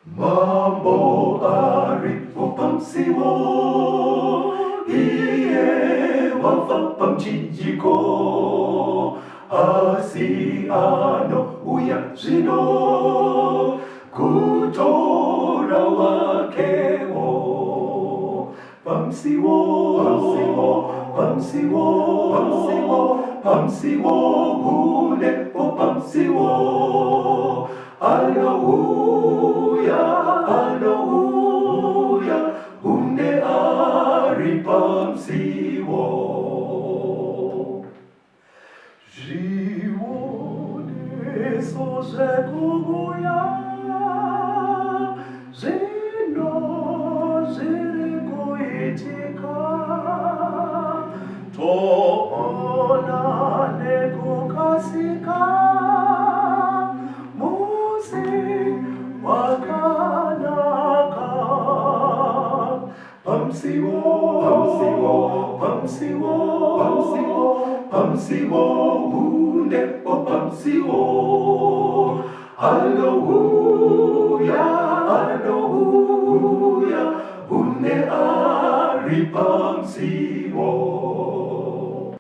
Mambo aripo pamusiwo, iye wafa pamuchinjiko, asi anouya zvino kutora wakewo. Pamusiwo, pamusiwo, pamusiwo, pamusiwo, pamusiwo, hunepo pamusiwo. Anouya, anouya, hunde ari pamusiwo. Zvioneso zvekuuya zvino zviri kuitika, toona nekukasika musi wakanaka. Pamusiwo, pamusiwo, pamusiwo, pamusiwo, pamusiwo, hundepo pamusiwo. Anouya, anouya, hunde ari pamusiwo.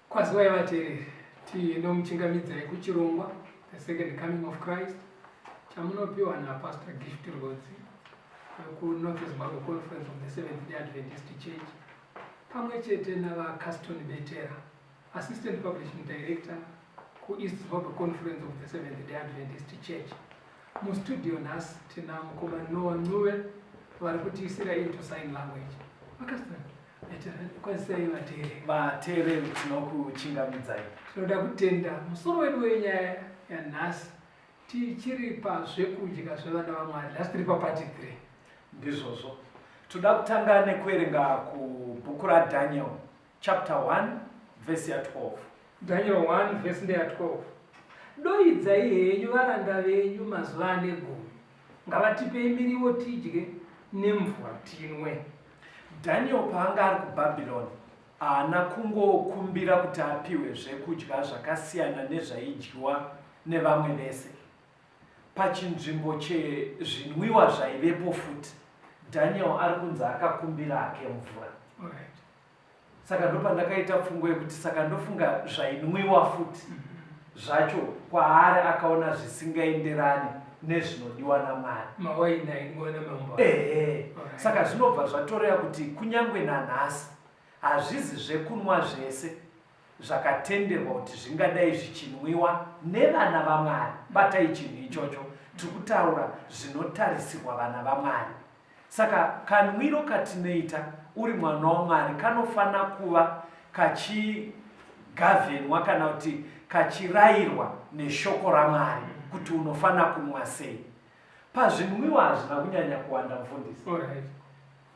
Kwaziwai vateereri, tinomuchingamidzai kuchirongwa The Second Coming of Christ chamunopiwa naPastor Gift Rwodzi vekuNorth Zimbabwe Conference of the Seventh Day Adventist Church pamwe chete naVaCaston Betera, Assistant Publishing Director kuEast Zimbabwe Conference of the Seventh Day Adventist Church. Mustudio nhasi tina mukoma Noah Ncube vari kutiisira into sign language. VaCaston Betera, kwazisai vateereri. Vateereri tinokuchingamidzai. Tinoda kutenda musoro wedu wenyaya yanhasi. Tichiri pazvekudya zvevana vaMwari, nhasi tiri papati 3. Ndizvozvo. Toda kutanga nekuverenga kubhuku raDaniel chapter 1 vhesi ya12. Daniel 1 vhesi ndeya 12. Doidzai henyu varanda venyu mazuva ane gumi, ngavatipei miriwo tidye nemvura tinwe. Daniel paanga ari kuBhabhironi haana kungokumbira kuti apiwe zvekudya zvakasiyana nezvaidyiwa nevamwe vese. Pachinzvimbo chezvinwiwa zvaivepo futi, Daniel ari kunzi akakumbira hake mvura. Alright. Saka ndopandakaita pfungwa yekuti saka ndofunga zvainwiwa futi zvacho kwaari akaona zvisingaenderani nezvinodiwa naMwari. Mawaini ainwiwa namambo. Ehe. Alright. Saka zvinobva zvatoreva kuti kunyange nanhasi hazvizi zvekunwa zvese zvakatenderwa kuti zvingadai zvichinwiwa nevana vaMwari. Batai chinhu ichocho. Tiri kutaura zvinotarisirwa vana vaMwari. Saka kanwiro katinoita uri mwana waMwari kanofana kuva kachigavhenwa kana kuti kachirairwa neshoko raMwari kuti unofana kunwa sei. Pazvinwiwa hazvina kunyanya kuwanda mufundisi. Alright.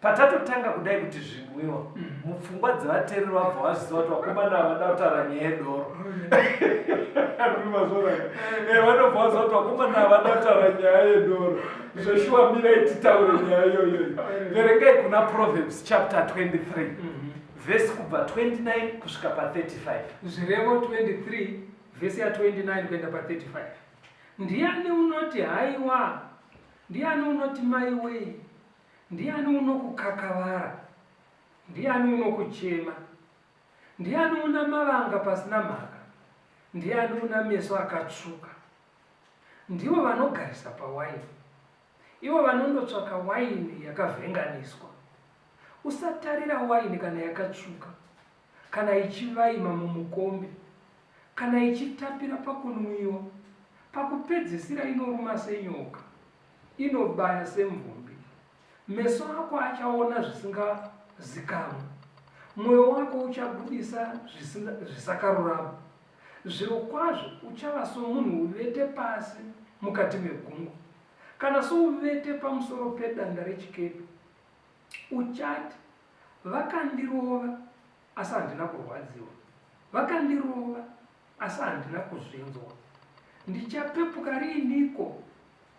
Patatotanga kudai kuti zvinwiwa, mupfungwa dzevateereri vabva vaziva kuti vakomana ava vada kutaura nyaya yedoro. Vanobva vaziva kuti vakomana ava vada kutaura nyaya yedoro. Zveshuwa mirai titaure nyaya iyoyo. Verengai kuna Proverbs chapter 23 vhesi kubva 29 kusvika pa35. Zvirevo 23 vhesi ya 29 kuenda pa35. Ndiani unoti haiwa? Ndiani unoti maiwei? Ndiani unokukakavara? Ndiani unokuchema? Ndiani una mavanga pasina mhaka? Ndiani una meso akatsvuka? Ndivo vanogarisa pawaini, ivo vanondotsvaka waini yakavhenganiswa. Usatarira waini kana yakatsvuka, kana ichivaima mumukombe, kana ichitapira pakunwiwa. Pakupedzisira inoruma senyoka, inobaya semvumbi. Meso ako achaona zvisingazikamwi, mwoyo wako uchabudisa zvisakarurama. Zvirokwazvo uchava somunhu uvete pasi mukati megungwa, kana souvete pamusoro pedanda rechikepe. Uchati, Vakandirova, asi handina kurwadziwa, vakandirova, asi handina kuzvinzwa. Ndichapepuka riiniko?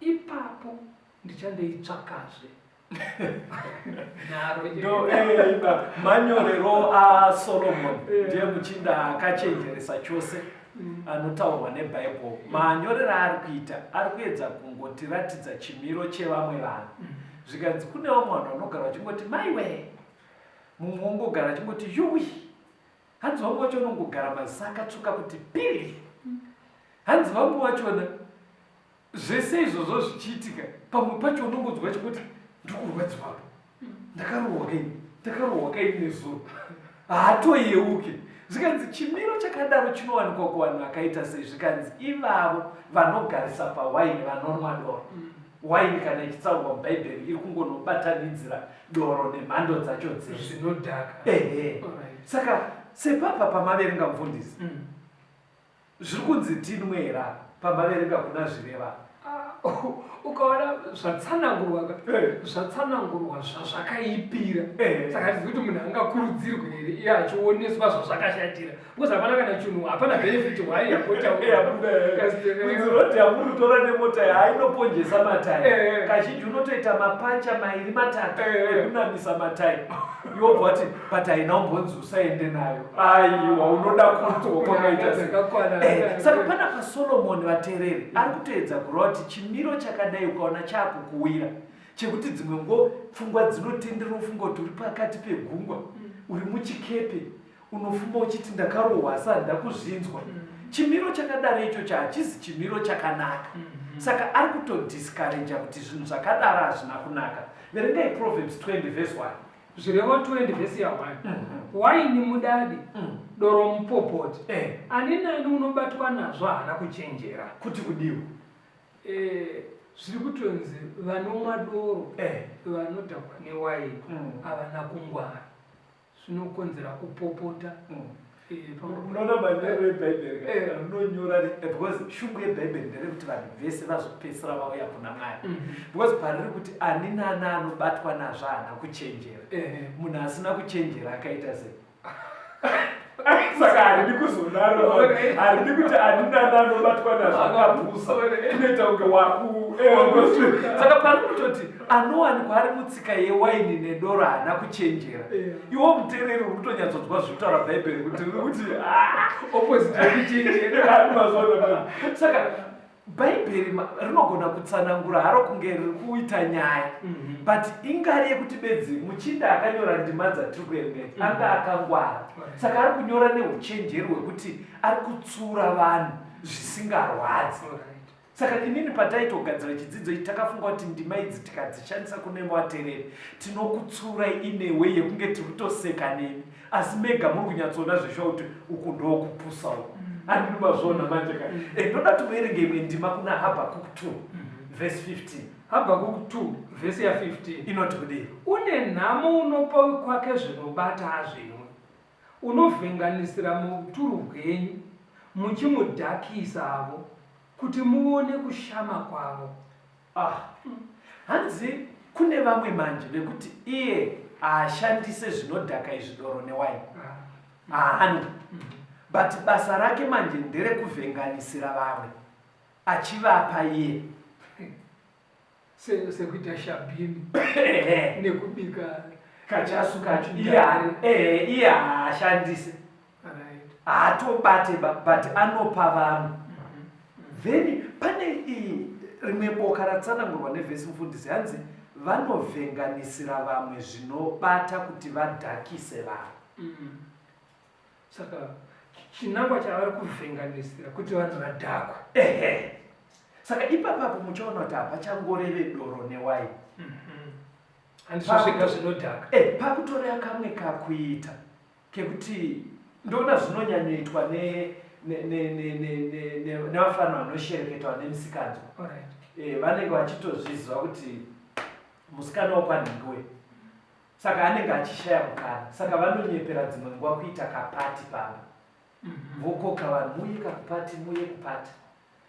Ipapo ndichandoitsvakazve. Nharo Ndo manyorero aSolomon ndiye muchinda akachenjeresa chose anotaurwa neBhaibheri. Manyorero aari kuita ari kuedza kungo kungotiratidza chimiro chevamwe vanhu. Zvikanzi kune vamwe vanhu vanogara vachingoti maiwe, mumwe ongogara achingoti yuwi, hanzi vamwe vacho vanongogara maziso akatsvuka kuti piri. Hanzi vamwe vachona Zvese izvozvo zvichiitika pamwe pacho unongonzwa chikuti ndikurwadziwa apa ndakarohwa kaini ndakarohwa kaini nezuro haatoyeuke zvikanzi chimiro chakadaro chinowanikwa kuvanhu vakaita sei zvikanzi ivavo vanogarisa pawaini vanonwa doro waini kana ichitsaurwa mubhaibheri iri kungonobatanidzira doro nemhando dzacho dzese zvinodhaka ehe saka sepapa pamaverenga mufundisi mm. Zviri kunzi tinwe here apa pamaverenga kuna zvireva? Ah, ukaona zvatsanangurwa ka eh. zvatsanangurwa zvazvakaipira eh. saka tizivi kuti munhu angakurudzirwe here iye achioneswa zvazvakashatira because hapana kana chinhu hapana benefit hwai yakotaurodi yamuri kutora nemota yainoponjesa matai eh. kazhinji unotoita mapancha mairi matatu ekunamisa matai iwe wobva wati but haina umbonzi usaende nayo aiwa unoda kunzwa kwakaita eh, saka pana pasolomoni vatereri ari kutoedza kureva kuti chimiro chakadai ukaona chaakukuwira chekuti dzimwe ngo pfungwa dzinotendera ufunga kuti uri pakati pegungwa mm. uri muchikepe unofuma uchiti ndakarohwa asi handida kuzvinzwa mm. chimiro chakadaro ichocho hachizi chimiro chakanaka mm -hmm. saka ari kutodiscouraja kuti zvinhu zvakadaro hazvina kunaka verengai proverbs 20 verse 1 Zvirevo 20 vhesi ya 1 mhm. Waini mudadi mm. doro mupopoti eh. Ani nani unobatwa nazvo haana kuchenjera. Kuti kudiwa eh, zviri kutonzi vanomwa doro eh. vanodhakwa newaini mm. havana kungwara zvinokonzera kupopota mm. Eh, unoona manyorero ebhaibheri eh. anonyora eh, because shungu yebhaibheri nderekuti vanhu vese vazopedzisira vauya kuna mwari mm. because pariri kuti ani nani anobatwa nazvo haana kuchenjera munhu asina kuchenjera akaita sei saka haridi kuzodaro haridi kuti ani nani anobatwa nazvo akapusa inoita kunge waku saka pari kutoti anowanikwa ari mutsika yewaini nedoro haana kuchenjera iwo muteereri uri kutonyatsonzwa zviri kutaura bhaibheri kuti riri kuti ah, opposite yekuchenjera saka bhaibheri rinogona kutsanangura haro kunge riri kuita nyaya mhm. but ingari yekuti bedzi muchinda akanyora ndima dzatiri kuerenga mm -hmm. anga akangwara saka ari kunyora neuchenjeri hwekuti ari kutsura vanhu zvisingarwadzi Saka inini pataitogadzira chidzidzo ichi takafunga kuti ndima idzi tikadzishandisa kune vatereri tinokutsurai in a way yekunge tiri kutoseka nemi asi mega muri kunyatsoona zveshuwa kuti uku ndokupusa uku mm. handini mazviona manje ka mm. eh, ndoda tiverenge imwe ndima kuna Habakkuk 2 mm. verse 15 Habakkuk 2 verse ya 15 inoti kudii? Une nhamo unopa kwake zvinobata azvinwe Unovhenganisira muuturu hwenyu, muchimudhakisavo, kuti muone kushama kwavo. Ah, hanzi kune vamwe manje vekuti iye haashandise zvinodhaka izvi doro newaini ah. haanwi but basa rake manje nderekuvhenganisira vamwe achivapa iye sekuita shabhini nekubika kachasu kacho iye haashandise haatobate but anopa vamwe mm-hmm. then pane iyi rimwe boka ratsanangurwa nevhesi mufundisi hanzi vanovhenganisira vamwe zvinobata kuti vadhakise vamwe mm. Saka chinangwa chavari kuvhenganisira kuti vanhu vadhakwe. Ehe. Saka ipapapo muchaona kuti hapachangoreve doro newaini. Mhm. Handizvo zvega zvinodhaka. Eh, pakutorea kamwe kakuita kekuti ndoona zvinonyanyoitwa ne nevafana vanoshereketa vane misikanzwa. Eh, vanenge vachitozviziva kuti musikana wokwanhingi uyu Saka anenge achishaya mukana saka vanonyepera dzimwe nguva kuita kapati pamba mhm. vokoka vanhu muuye kakupati muuye kupati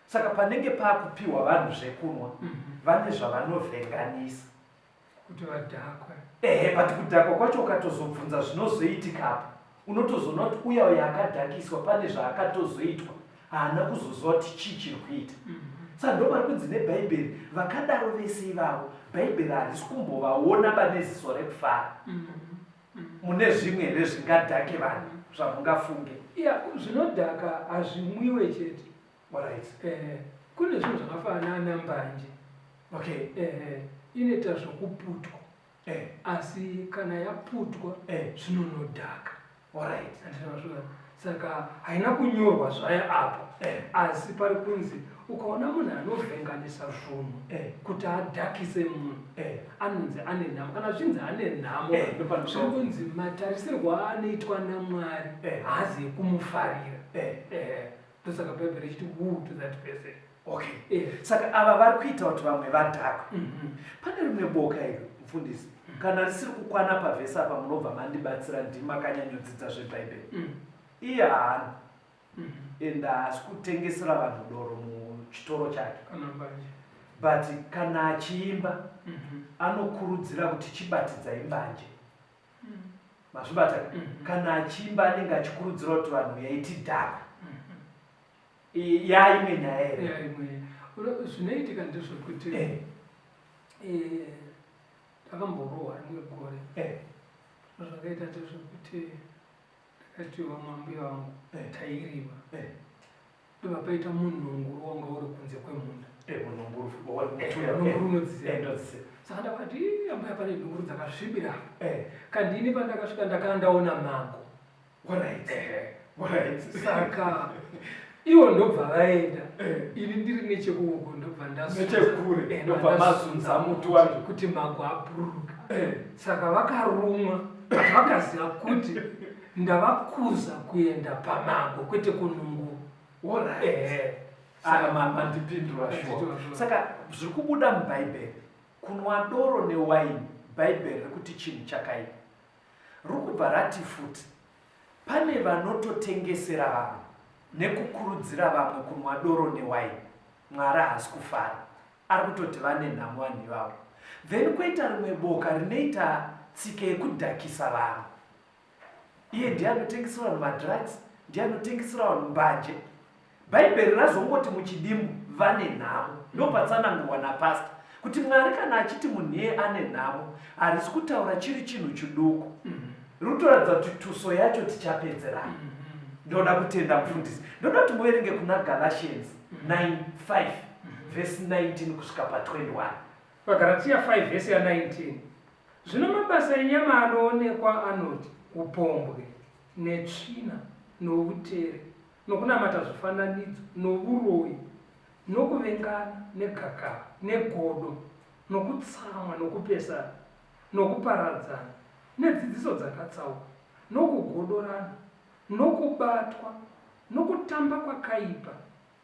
saka panenge pakupiwa vanhu zvekunwa mhm. vane zvavanovhenganisa kuti vadhakwe ehe but kudhakwa kwacho ukatozobvunza zvinozoitikapo unotozoona kuti uya uyo akadhakiswa pane zvaakatozoitwa haana kuzoziva kuti chii chiri kuita mm -hmm. saka ndo vari kunzi nebhaibheri vakadaro vese ivavo bhaibheri harisi kumbovaona ba neziso rekufara mm -hmm. mune zvimwe here zvingadhake vanhu zvamungafunge ya zvinodhaka hazvimwiwe chete right. eh, kune zvinhu zvakafanana nambanje. Okay. Ehe, inoita zvokuputwa. Asi kana yaputwa zvinonodhaka. Alright. Handina masvika. Saka haina kunyorwa zvayo apa. Asi pari kunzi ukaona munhu anovhenganisa zvunhu kuti adhakise munhu anonzi ane nhamo. Kana zvinzi ane nhamo, Ndopanotaurwa. zviri kunzi matarisirwo aanoitwa naMwari haazi ekumufarira. Ndosaka Bhaibheri richiti woe to that person. Okay. Saka ava vari kuita kuti vamwe vadhakwe. Pane rimwe boka iri, mufundisi, kana risiri kukwana pavhesi apa munobva mandibatsira, ndimi makanyanyodzidza zveBhaibheri. Iye haana. And haasi kutengesera vanhu doro muchitoro chake. Kana mbanje. But kana achiimba, anokurudzira kuti chibatidzai mbanje. Mazvibata? Kana achiimba anenge achikurudzira kuti vanhu uyai tidhakwe. Yaimwe nyaya here? Yaimwe. Zvinoitika ndezvekuti, ndakamborohwa rimwe gore. Zvakaita ndezvekuti ndakati vamwe ambuya vangu tairima. Ndobva paita munhunguru wanga uri kunze kwemunda. Munhunguru, mutuya, Munhunguru unodziziva. Ndodziziva. Saka ndakati, Ii, ambuya, pane nhunguru dzakasvibira. Kandini pandakasvika ndakanga ndaona mago. Saka ivo ndobva vaenda. Ini ndiri nechekuuko ndobva ndasunza. Nechekure, ndobva mazunza muti wacho. Kuti mago abhururuka. Saka vakarumwa, vakaziva kuti ndavakuza kuenda pamago kwete kunhunguru. Saka mandipindura sure. Mandipindura sure. Saka zviri kubuda muBhaibheri, kunwa doro newaini, Bhaibheri rekuti chinhu chakaipa. Riri kubva rati futi pane vanototengesera vamwe nekukurudzira vamwe kunwa doro newaini. Mwari haasi kufara. Ari kutoti vane nhamo vanhu ivavo. Then kwoita rimwe boka rinoita tsika yekudhakisa vamwe. Iye ndiye anotengesera vanhu madrugs, ndiye anotengesera vanhu mbanje. Bhaibheri razongoti muchidimbu vane nhamo. Ndopatsanangurwa napastor kuti Mwari kana achiti munhu iye ane nhamo, harisi kutaura chiri chinhu chiduku. Riri kutoratidza kuti tuso yacho tichapedzerana. Ndoda kutenda mufundisi. Ndoda kuti muverenge kuna Galatians 9:5 verse 19 kusvika pa 21. VaGalatia 5 verse ya 19. Zvino mabasa enyama anoonekwa anoti upombwe, netsvina, noutere, nokunamata zvifananidzo, novuroyi, nokuvengana, negakava, negodo, nokutsamwa, nokupesana, nokuparadzana, nedzidziso dzakatsauka, nokugodorana, nokubatwa, nokutamba kwakaipa,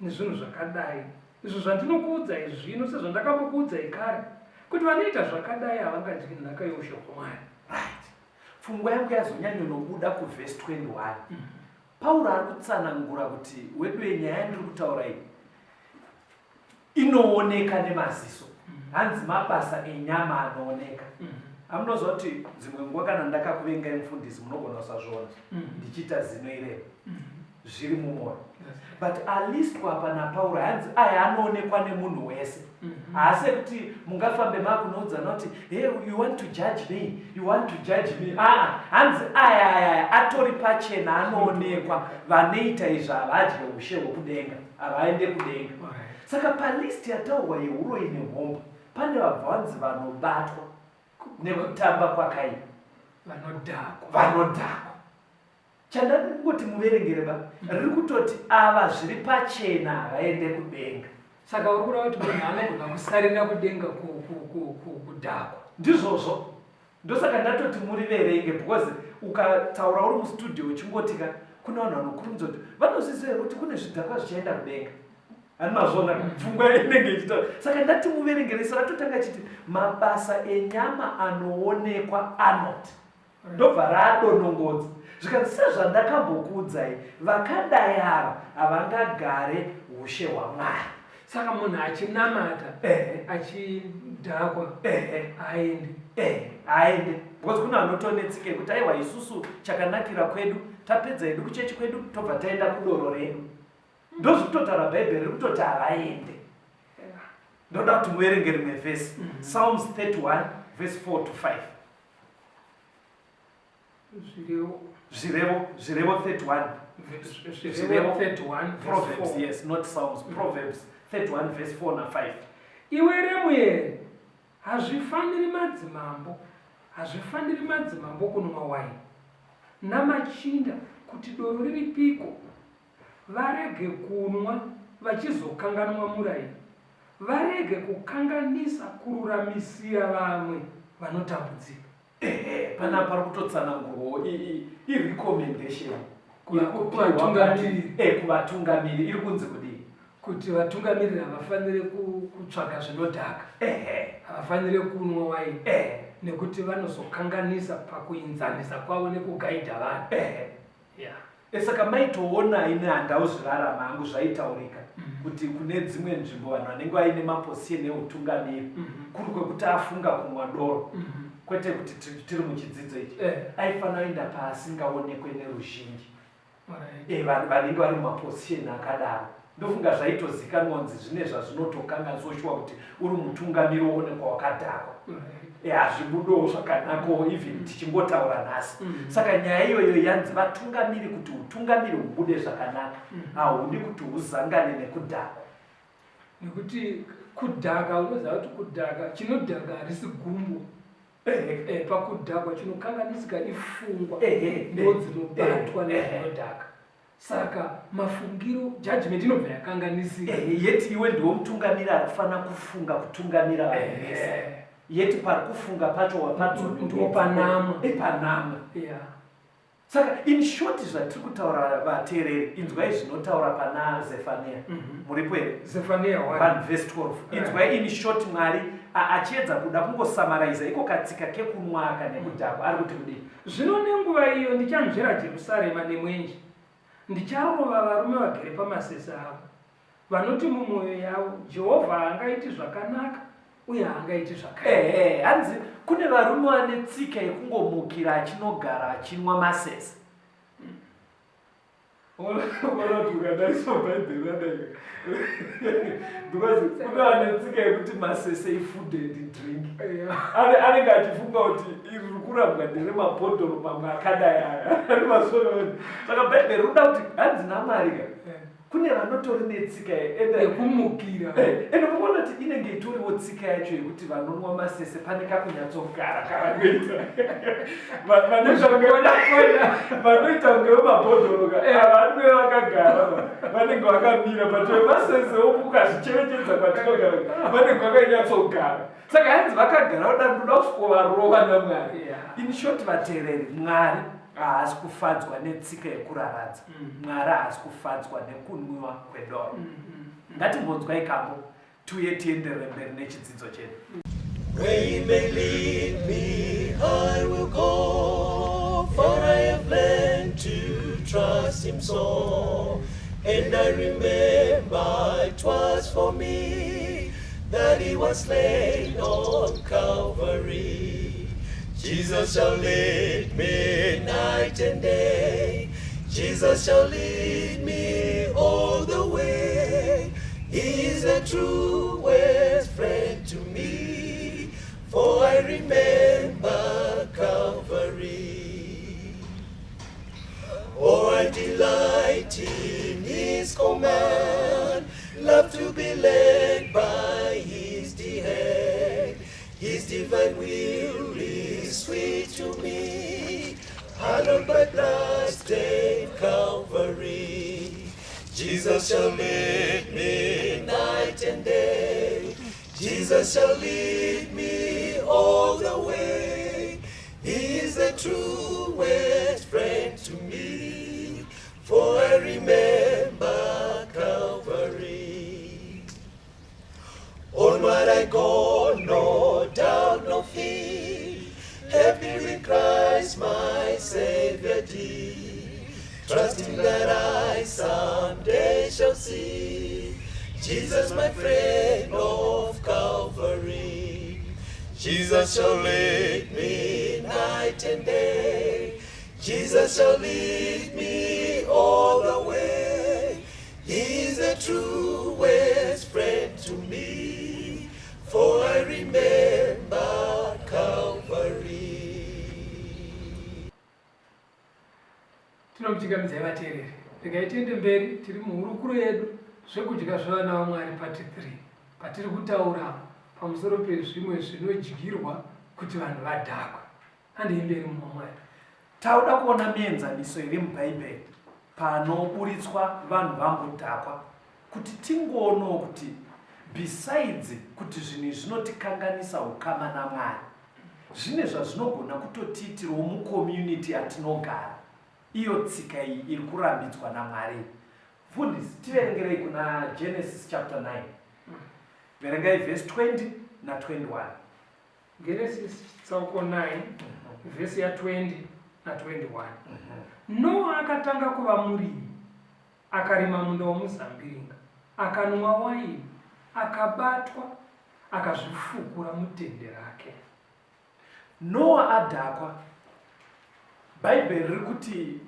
nezvinhu zvakadai, izvo zvandinokuudzai zvino, sezvandakambokuudzai kare, kuti vanoita zvakadai havangadyi nhaka youshe hwaMwari. Right. Pfungwa yangu yazonyanyonobuda kuvhesi 21. Pauro ari kutsanangura kuti weduwe nyaya yandiri kutaura iyi inooneka nemaziso. Hanzi mabasa enyama anooneka. Amunoziva kuti dzimwe nguva kana ndakakuvengai mufundisi munogona kusazviona. Ndichiita zino irema. Zviri mumwoyo. But alistwa apa naPauro hanzi aya anoonekwa nemunhu wese. Haasi ekuti mungafambe makunoudzana kuti hey, you want to judge me, you want to judge me. Hanzi aya aya aya atori pachena anoonekwa, vanoita izvi havadye ushe hwekudenga, havaende kudenga. Saka palist yataurwa yehuroyi nemhombwe pane vabva vanzi vanobatwa nekutamba kwakaipa, Vanodhakwa. Vanodhakwa. Chandangoti muverengere ba, riri kutoti ava zviri pachena havaende kudenga. Saka uri kureva kuti munhu anogona kusarira kudenga kudhakwa. Ndizvozvo. Ndosaka ndatoti muriverenge, because ukataura uri mustudio uchingotika kune vanhu vanokurumidza kuti vanozviziva here kuti kune zvidhakwa zvichaenda kudenga. Ani mazviona pfungwa inenge ichitaura. Saka ndati muverengere, saka totanga chiti mabasa enyama anoonekwa anoti. Ndobva radonongodza zvikanzi sezvandakambokuudzai vakadai ava havangagare ushe hwaMwari. Saka munhu achinamata, achidhakwa, haendi. Haendi. Because kune vanotonetsika yekuti aiwa isusu chakanakira kwedu tapedza hedu kuchechi kwedu tobva taenda kudoro redu. Ndozvikutotaura Bhaibheri riri kutoti havaende. Ndoda kuti muverenge rimwe vhesi. Psalms 31 verse 4 to 5. Zvirevo. Zvirevo, Zvirevo 31. Zvirevo 31 verse Proverbs, 4. yes, not Psalms. Proverbs 31 verse 4 na 5. Iwe Remueri, hazvifaniri madzimambo, hazvifaniri madzimambo kunwa waini, namachinda kuti doro riripiko, varege kunwa vachizokanganwa murayiro, varege kukanganisa kururamisira vamwe vanotambudzika. Ehe, panapa pari kutotsanangurwawo irecommendation kuvatungamiriri eh, kuvatungamiri iri kunzi kudii kuti vatungamiriri havafanire kutsvaga zvinodhaka havafanire kunwa waini nekuti vanozokanganisa pakuinzanisa kwavo nekugaidha vanhu yeah. E, saka maitoona ini handauzvirarama hangu zvaitaurika mm. kuti kune dzimwe nzvimbo vanhu vanenge vaine maposition eutungamiri mm -hmm. kuri kwekuti afunga kumwa doro mm -hmm. kwete kuti tiri muchidzidzo ichi eh. aifanira kuenda paasingaonekwe neruzhinji eh, vanhu vanenge vari mumaposition akadaro ndofunga zvaitozikanwa kunzi zvine zvazvinotokanganiswa shuwa kuti uri mutungamiri woonekwa wakadhakwa eh, hazvibudowo zvakanakawo even tichingotaura nhasi mm. saka nyaya iyoyo yanzi vatungamiri kuti utungamiri hubude zvakanaka mm. hahudi kuti huzangane nekudhakwa nekuti kudhaka unoziva kuti kudhaka chinodhaka harisi gumbo eh, pakudhakwa chinokanganisika ifungwa ndo dzinobatwa nezvinodhaka saka mafungiro judgment inobva yakanganisika eh, yeti iwe ndiwo mutungamiri ari kufanira kufunga kutungamira vanhu vese yeti pari kufunga pacho wapadzondo panama epanama yeah. Saka in short zvatiri kutaura vateereri inzwai zvinotaura pana Zefania. Mm -hmm. Muripo here? Zefania 1 verse 12. Inzwai in short Mwari achiedza kuda kungosamaraiza iko katsika kekunwaka nekudhakwa ari kuti kudii? Zvino nenguva iyo ndichanzvera Jerusarema nemwenje, ndicharova varume vagere pamasese avo, vanoti mumwoyo yavo, Jehovha haangaiti zvakanaka uye haangaiti zvakaipa. Ehe, hanzi kune varume vane tsika yekungomukira achinogara achinwa masese. Ona kuti ukadaiso bhaibheri radai because kune vane tsika yekuti masese ifood and drink. Anenge achifunga kuti iri riri kurambwa nderemabhodhoro mamwe akadai aya. Saka bhaibheri rinoda kuti hanzi naMwari ka. Kune vanotori netsika yekumukira eh, ende mukuona kuti inenge itoriwo tsika yacho yekuti vanonwa masese pane kakunyatsogara kavanoita vanoita kunge vemabhodhoro ka eh. vanwe vakagara vanenge vakamira but vemasese ukazvicherechedza kwatinogara vanenge vakanyatsogara saka hanzi vakagara kuda ndoda kusvikovarova namwari in short vateereri mwari haasi kufadzwa netsika yekuraradza mm. Mwari haasi kufadzwa nekunwiwa kwedoro. Mm, mm, Ngatimbonzwai kambo tiuye tienderere mberi nechidzidzo chedu. Where he may lead me, I will go, for I have learned to trust him so. And I remember it was for me that he was slain on Calvary. Jesus shall lead me night and day. Jesus shall lead me all the way. He is the truest friend to me, for I remember Calvary. Oh, I delight in his command, love to be led by his hand. His divine will is sweet to me, hallowed by blood-stained Calvary. Jesus shall lead me night and day. Jesus shall lead me all the way. He is the truest friend to me, for I remember Calvary. Onward I go, no doubt, no fear. Happy in Christ, my Savior dear. Trusting that I someday shall see Jesus, my friend of Calvary. Jesus shall lead me night and day. Jesus shall lead me all the way. He is the truest friend to me, for I remember Calvary. Tinokuchingamidzai vateereri. Regai tiende mberi tiri muhurukuro yedu zvekudya zvevana vaMwari part 3. Patiri kutaura pamusoro pezvimwe zvinodyirwa kuti vanhu vadhakwe. Handei mberi munhu waMwari. Tauda kuona mienzaniso iri muBhaibheri panoburitswa vanhu vambodhakwa kuti tingoonawo kuti besides kuti zvinhu izvi zvinotikanganisa ukama naMwari, zvine zvazvinogona kutotiitirawo mucommunity yatinogara. Iyo tsika iyi iri kurambidzwa naMwari. Mfundisi, tiverengerei kuna Genesis chapter 9. Verengai verse 20 na 21. Genesis chitsauko 9 vhesi ya 20 na 21. Noa akatanga kuva murimi, akarima munda womuzambiringa, akanwa waini, akabatwa, akazvifukura mutende rake. Noa adhakwa. Bhaibheri riri kuti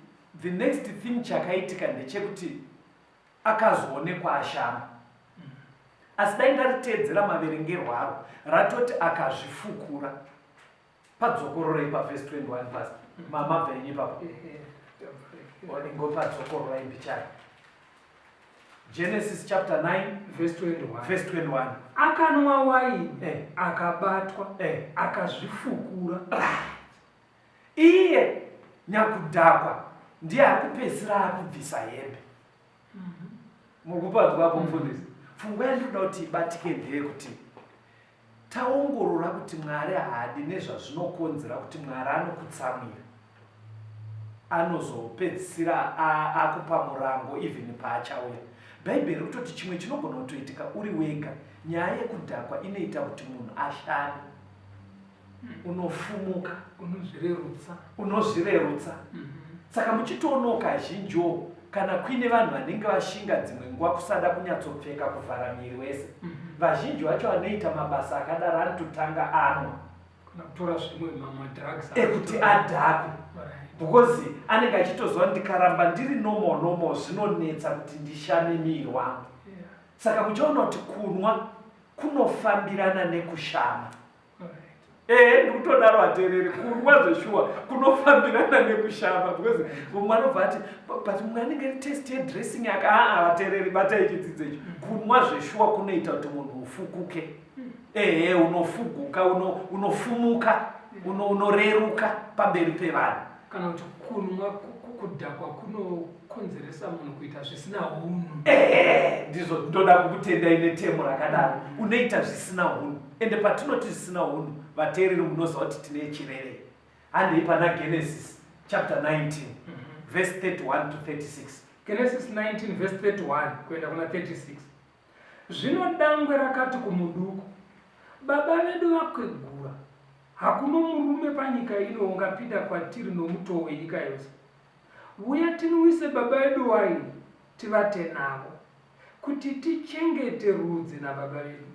the next thing chakaitika ndechekuti akazoonekwa ashama. Asi dai ndariteedzera maverengerwo aro ratoti akazvifukura. Padzokororei pavhesi 21 pastor. Mama bvenyu ipapo. Ingopadzokorora imbichana. Genesis chapter 9 verse 21. Verse 21. Akanwa waini akabatwa akazvifukura. Right. Iye nyakudhakwa ndiye ari kupedzisira akubvisa hembe. Muri kupadzwa apo mufundisi? Pfungwa yandinoda kuti ibatike ndeyekuti taongorora kuti Mwari haadi nezvazvinokonzera kuti Mwari anokutsamwira. Anozopedzisira akupa murango even paachauya. Bhaibheri riri kutoti chimwe chinogona kutoitika uri wega. Nyaya yekudhakwa inoita kuti munhu ashame. Unofumuka. Unozvirerutsa. Unozvirerutsa. Saka muchitoonawo kazhinjiwo kana kuine vanhu vanenge vashinga dzimwe nguva kusada kunyatsopfeka kuvhara muviri wese. Vazhinji vacho vanoita mabasa akadaro anototanga anwa. Kana kutora zvimwe madrugs. Ekuti adhakwe. Because anenge achitoziva ndikaramba ndiri normal normal zvinonetsa kuti ndishame muviri wangu. Saka muchaona kuti kunwa kunofambirana nekushama. Ehe, ndikutodaro vateereri, kunwa zveshuwa kunofambirana nekushama because mumwe anobva ati but mumwe anenge iri test yedressing yake. Aa, vateereri, batai chidzidzo icho. Kunwa zveshuwa kunoita kuti munhu ufukuke. Ehe, unofuguka, unofumuka, unoreruka pamberi pevanhu. Kana kuti kunwa kudhakwa kunokonzeresa munhu kuita zvisina hunhu. Ehe, ndizvo ndoda kukutendai netemo rakadaro. Unoita zvisina hunhu. Ende patinoti zvisina hunhu, vateereri munoziva kuti tine chirevei. Handei pana Genesis chapter 19 verse 31 to 36. Genesis 19 verse 31 kuenda kuna 36. Zvino dangwe rakati kumuduku, Baba vedu vakwegura, hakuno murume panyika ino ungapinda kwatiri nomutoo wenyika yose. Vuya tinwise baba vedu waini, tivate navo, kuti tichengete rudzi nababa vedu.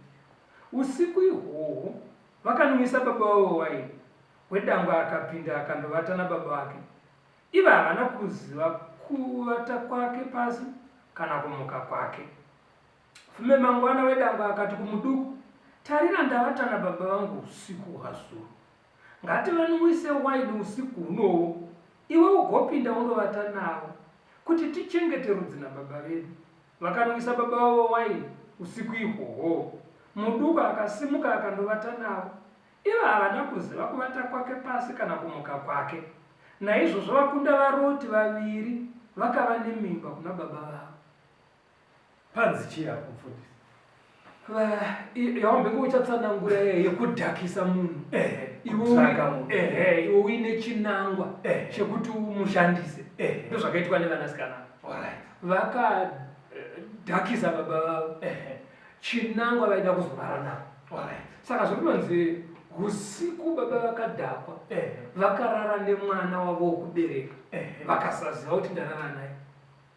Usiku ihwohwo vakanwisa baba vavo waini, wedangwe akapinda akandovata nababa vake. Ivo havana kuziva kuvata kwake pasi kana kumuka kwake. Fume mangwana wedangwe akati kumuduku, Tarira ndavata nababa vangu usiku hwazuro. Ngativanwise waini usiku hunowo, iwe ugopinda undovata navo, kuti tichengete rudzi nababa vedu. Vakanwisa baba vavo waini usiku ihwohwo. Muduku akasimuka akandovata navo. Ivo havana kuziva kuvata kwake pasi kana kumuka kwake. Naizvozvo vakunda vaRoti vaviri vakava nemimba kuna baba vavo. Panzi chii apo mfundisi? Yawambenge uchatsanangura yekudhakisa munhu. Ehe, iwe uine chinangwa chekuti umushandise. Ndozvakaitwa nevanasikana. Vakadhakisa baba vavo. Chinangwa vaida kuzorara navo. Saka zviri kunonzi usiku baba vakadhakwa vakarara nemwana wavo wokubereka vakasaziva kuti ndarara naye.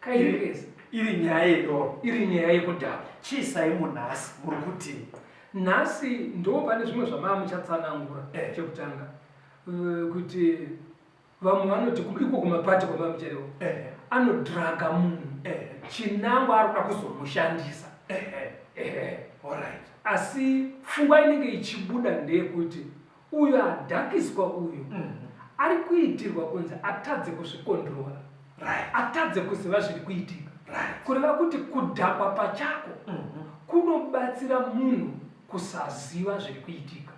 Kairikesi. Iri nyaya yedoro. Iri nyaya yekudhakwa. Chiisai munhasi muri kuti nhasi ndo pane zvimwe zvamaa muchatsanangura chekutanga kuti vamwe vanoti iko kumapati kwamaa mucharewa anodraga munhu chinangwa ari kuda kuzomushandisa. Asi pfungwa inenge ichibuda ndeyekuti uyo adhakiswa uyu ari kuitirwa kunzi atadze kuzvikondrora, atadze kuziva zviri kuitika. Kureva kuti kudhakwa pachako. Kunobatsira munhu kusaziva zviri kuitika,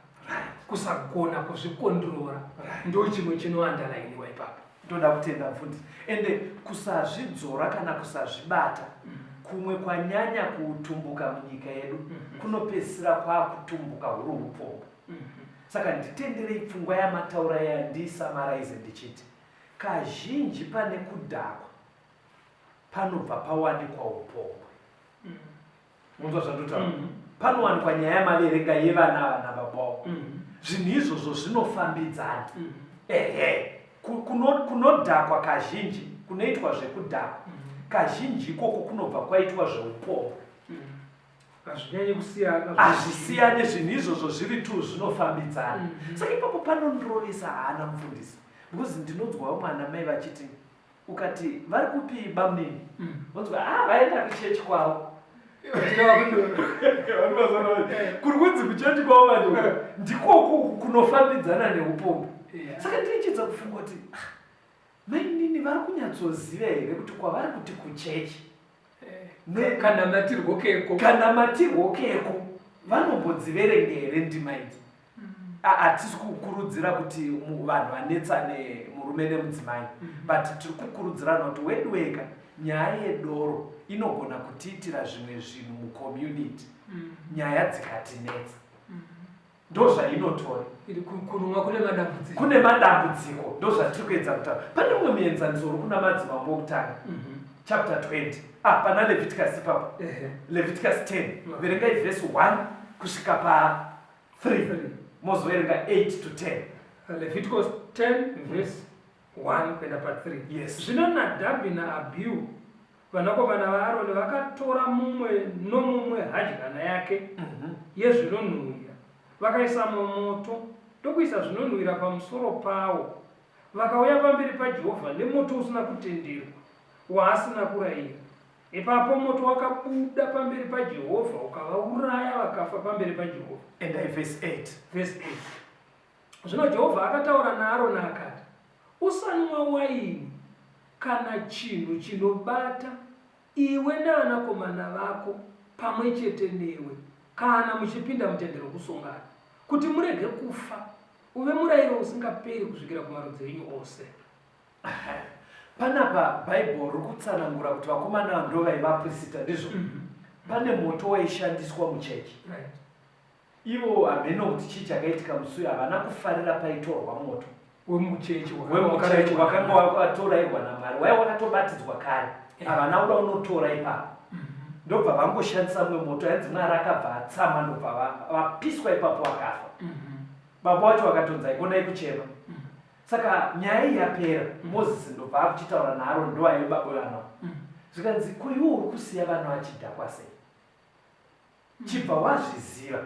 kusagona kuzvikondrora. Ndo chimwe chinoandalainiwa ipapo. Ndoda kutenda mfundisi. Ende kusazvidzora kana kusazvibata kumwe kwanyanya kutumbuka munyika yedu kunopedzisira kwakutumbuka huri upombwe. Saka nditenderei pfungwa yamataura yandisamaraize ndichiti kazhinji pane kudhakwa panobva pawanikwa upombwe. Munzwa zvandotaura? Panowanikwa nyaya yamaverenga yevana ava nababa wavo. Zvinhu izvozvo zvinofambidzana. Ehe, kunodhakwa kazhinji kunoitwa zvekudhakwa. Kazhinji ikoko kunobva kwaitwa zveupombwe. Hazvinyanyi kusiyana. Hazvisiyane, zvinhu izvozvo zviri tu zvinofambidzana. Saka ipapo panondirovesa hana mufundisi, because ndinonzwawo mwana mai vachiti ukati vari kupi bamunini, vonzwa ah vaenda kuchechi kwavo. Kuri kunzi kuchechi kwavo manje ndikoku kunofambidzana neupombwe. Saka ndinochidza kufunga kuti mainini vari kunyatsoziva here kuti kwavari kuti kuchechi Kanamatirwo keko, kanamatirwo keko vanombodziverenga here ndima idzi? Hatisi kukurudzira kuti vanhu vanetsane murume nemudzimai, but tiri kukurudzirana kuti wedu wega nyaya yedoro inogona kutiitira zvimwe zvinhu mucommunity, nyaya dzikatinetsa. Ndozvainotora. Kunwa kune madambudziko. Kune madambudziko, ndozvatiri kuedza kutaura. Pane mumwe muenzaniso uri kuna Madzimambo okutanga, chapter 20. Pana Leviticus ipapo. Leviticus 10. Verengai verse 1 kusvika pa 3. Mozoverenga 8 to 10. Leviticus 10 verse 1 kuenda pa 3. Yes. Zvino Nadhabhi naAbhihu vanakomana vaAroni vakatora mumwe nomumwe hadyana yake yezvinonhuhwira, vakaisa mumoto ndokuisa zvinonhuhwira pamusoro pawo, vakauya pamberi paJehovha nemoto usina kutenderwa, waasina kurayira. Ipapo moto wakabuda pamberi paJehovha ukavauraya, vakafa pamberi paJehovha. Endai verse 8. Verse 8. Zvino Jehovha akataura naAroni akati, Usanwa waini kana chinhu chinobata, iwe navanakomana vako pamwe chete newe, kana muchipinda mutende rokusongana, kuti murege kufa, uve murayiro usingaperi kusvikira kumarudzi enyu ose. Panapa Bhaibheri riri kutsanangura kuti vakomana ava ndovaiva vaPrisita, ndizvo? Pane moto waishandiswa muchechi. Ivo hameno kuti chii chakaitika musi uyu, havana kufarira paitorwa moto wemuchechi wemuchechi wakanga watorairwa naMwari, waiva wakatobatidzwa kare, havana kuda unotora ipapo, ndobva vangoshandisa mumwe moto. Yanzi Mwari akabva atsama, ndobva vapiswa ipapo, vakafa. Baba wacho vakatonzi haikonai kuchema. Saka nyaya iyi yapera, Mozisi ndobva akuchitaura naAroni, ndoaive baba vevana, zvikanzi ko iwe uri kusiya vana vachidhakwa sei? Chibva wazviziva,